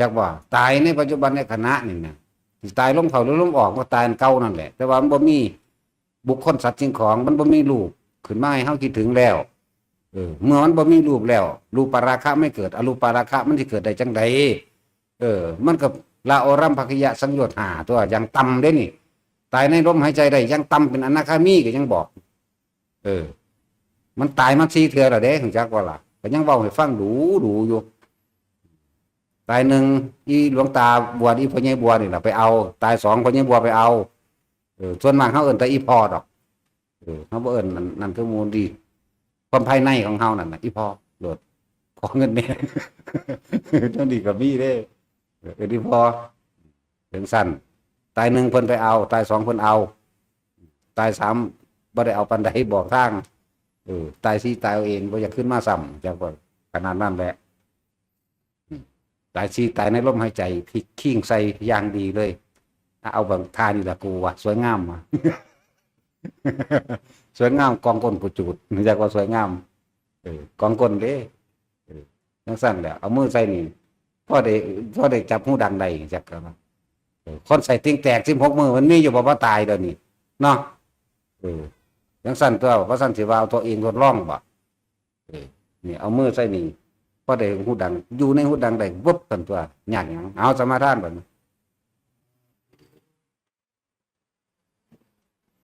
จักว่าตายในปัจจุบันในขณะนี่นะ สิตายลมเข้าหรือลมออก ก็ตายอันเก่านั่นแหละ แต่ว่ามันบ่มีบุคคลสัตว์สิ่งของ มันบ่มีรูปขึ้นมาให้เฮาคิดถึงแล้ว เออ เมื่อมันบ่มีรูปแล้ว รูปปราคะไม่เกิด อรูปปราคะมันสิเกิดได้จังใด เออ มันก็ละอรัมภกิยะสังโยชน์ห้าตัว อย่างต่ำเด้นี่ ตายในลมหายใจได้ อย่างต่ำเป็นอนาคามีก็ยังบอก เออ มันตายมาสี่เทื่อแล้วเด้ รู้จักบ่ล่ะ ก็ยังเว้าให้ฟังดูดูอยู่ ตายหนึ่ง อีหลวงตาบัว อีพ่อใหญ่บัวนี่ล่ะไปเอา ตายสอง พ่อใหญ่บัวไปเอา เออ ส่วนมากเฮาเอิ้นแต่อีพ่อดอก เออ เฮาบ่เอิ้นนั่น นั่นคือหมู่ดี ความภายในของเฮานั่นน่ะ อีพ่อโลด ขอเงินแหน่ จั่งซี้ก็มีเด้ เออ เอิ้นอีพ่อ จั่งซั้น ตายหนึ่งเพิ่นไปเอา ตายสองเพิ่นเอา ตายสามบ่ได้เอาปานใด บอกทาง เออ ตายสี่ตายเอาเอง บ่อยากขึ้นมาซ้ำ จักว่าขนาดนั้นแหละ ตายสี่ตายในลมหายใจ พลิกคิงใส่อย่างดีเลย เอาบางท่านี่ล่ะกูว่า สวยงามว่ะ สวยงาม กองก้นกูจูด รู้จักว่าสวยงาม เออ กองก้นเด้ เออ จั่งซั้นแหละ เอามือใส่นี่ พอได้ พอได้จับฮูดังได้ จักว่า เออ คนไส้ติ่งแตกสิบหกมื้อ มันมีอยู่บ่ บ่ตายเดี๋ยวนี้ เนาะ เออ จั่งซั้นตัว ว่าซั้นสิว่าเอาตัวเองทดลองบ่ เออ นี่เอามือใส่นี่ พอได้ฮูดัง อยู่ในฮูดังได้ วึบ ซั้นตัว ยากหยัง เอาสมาทานบัดนี้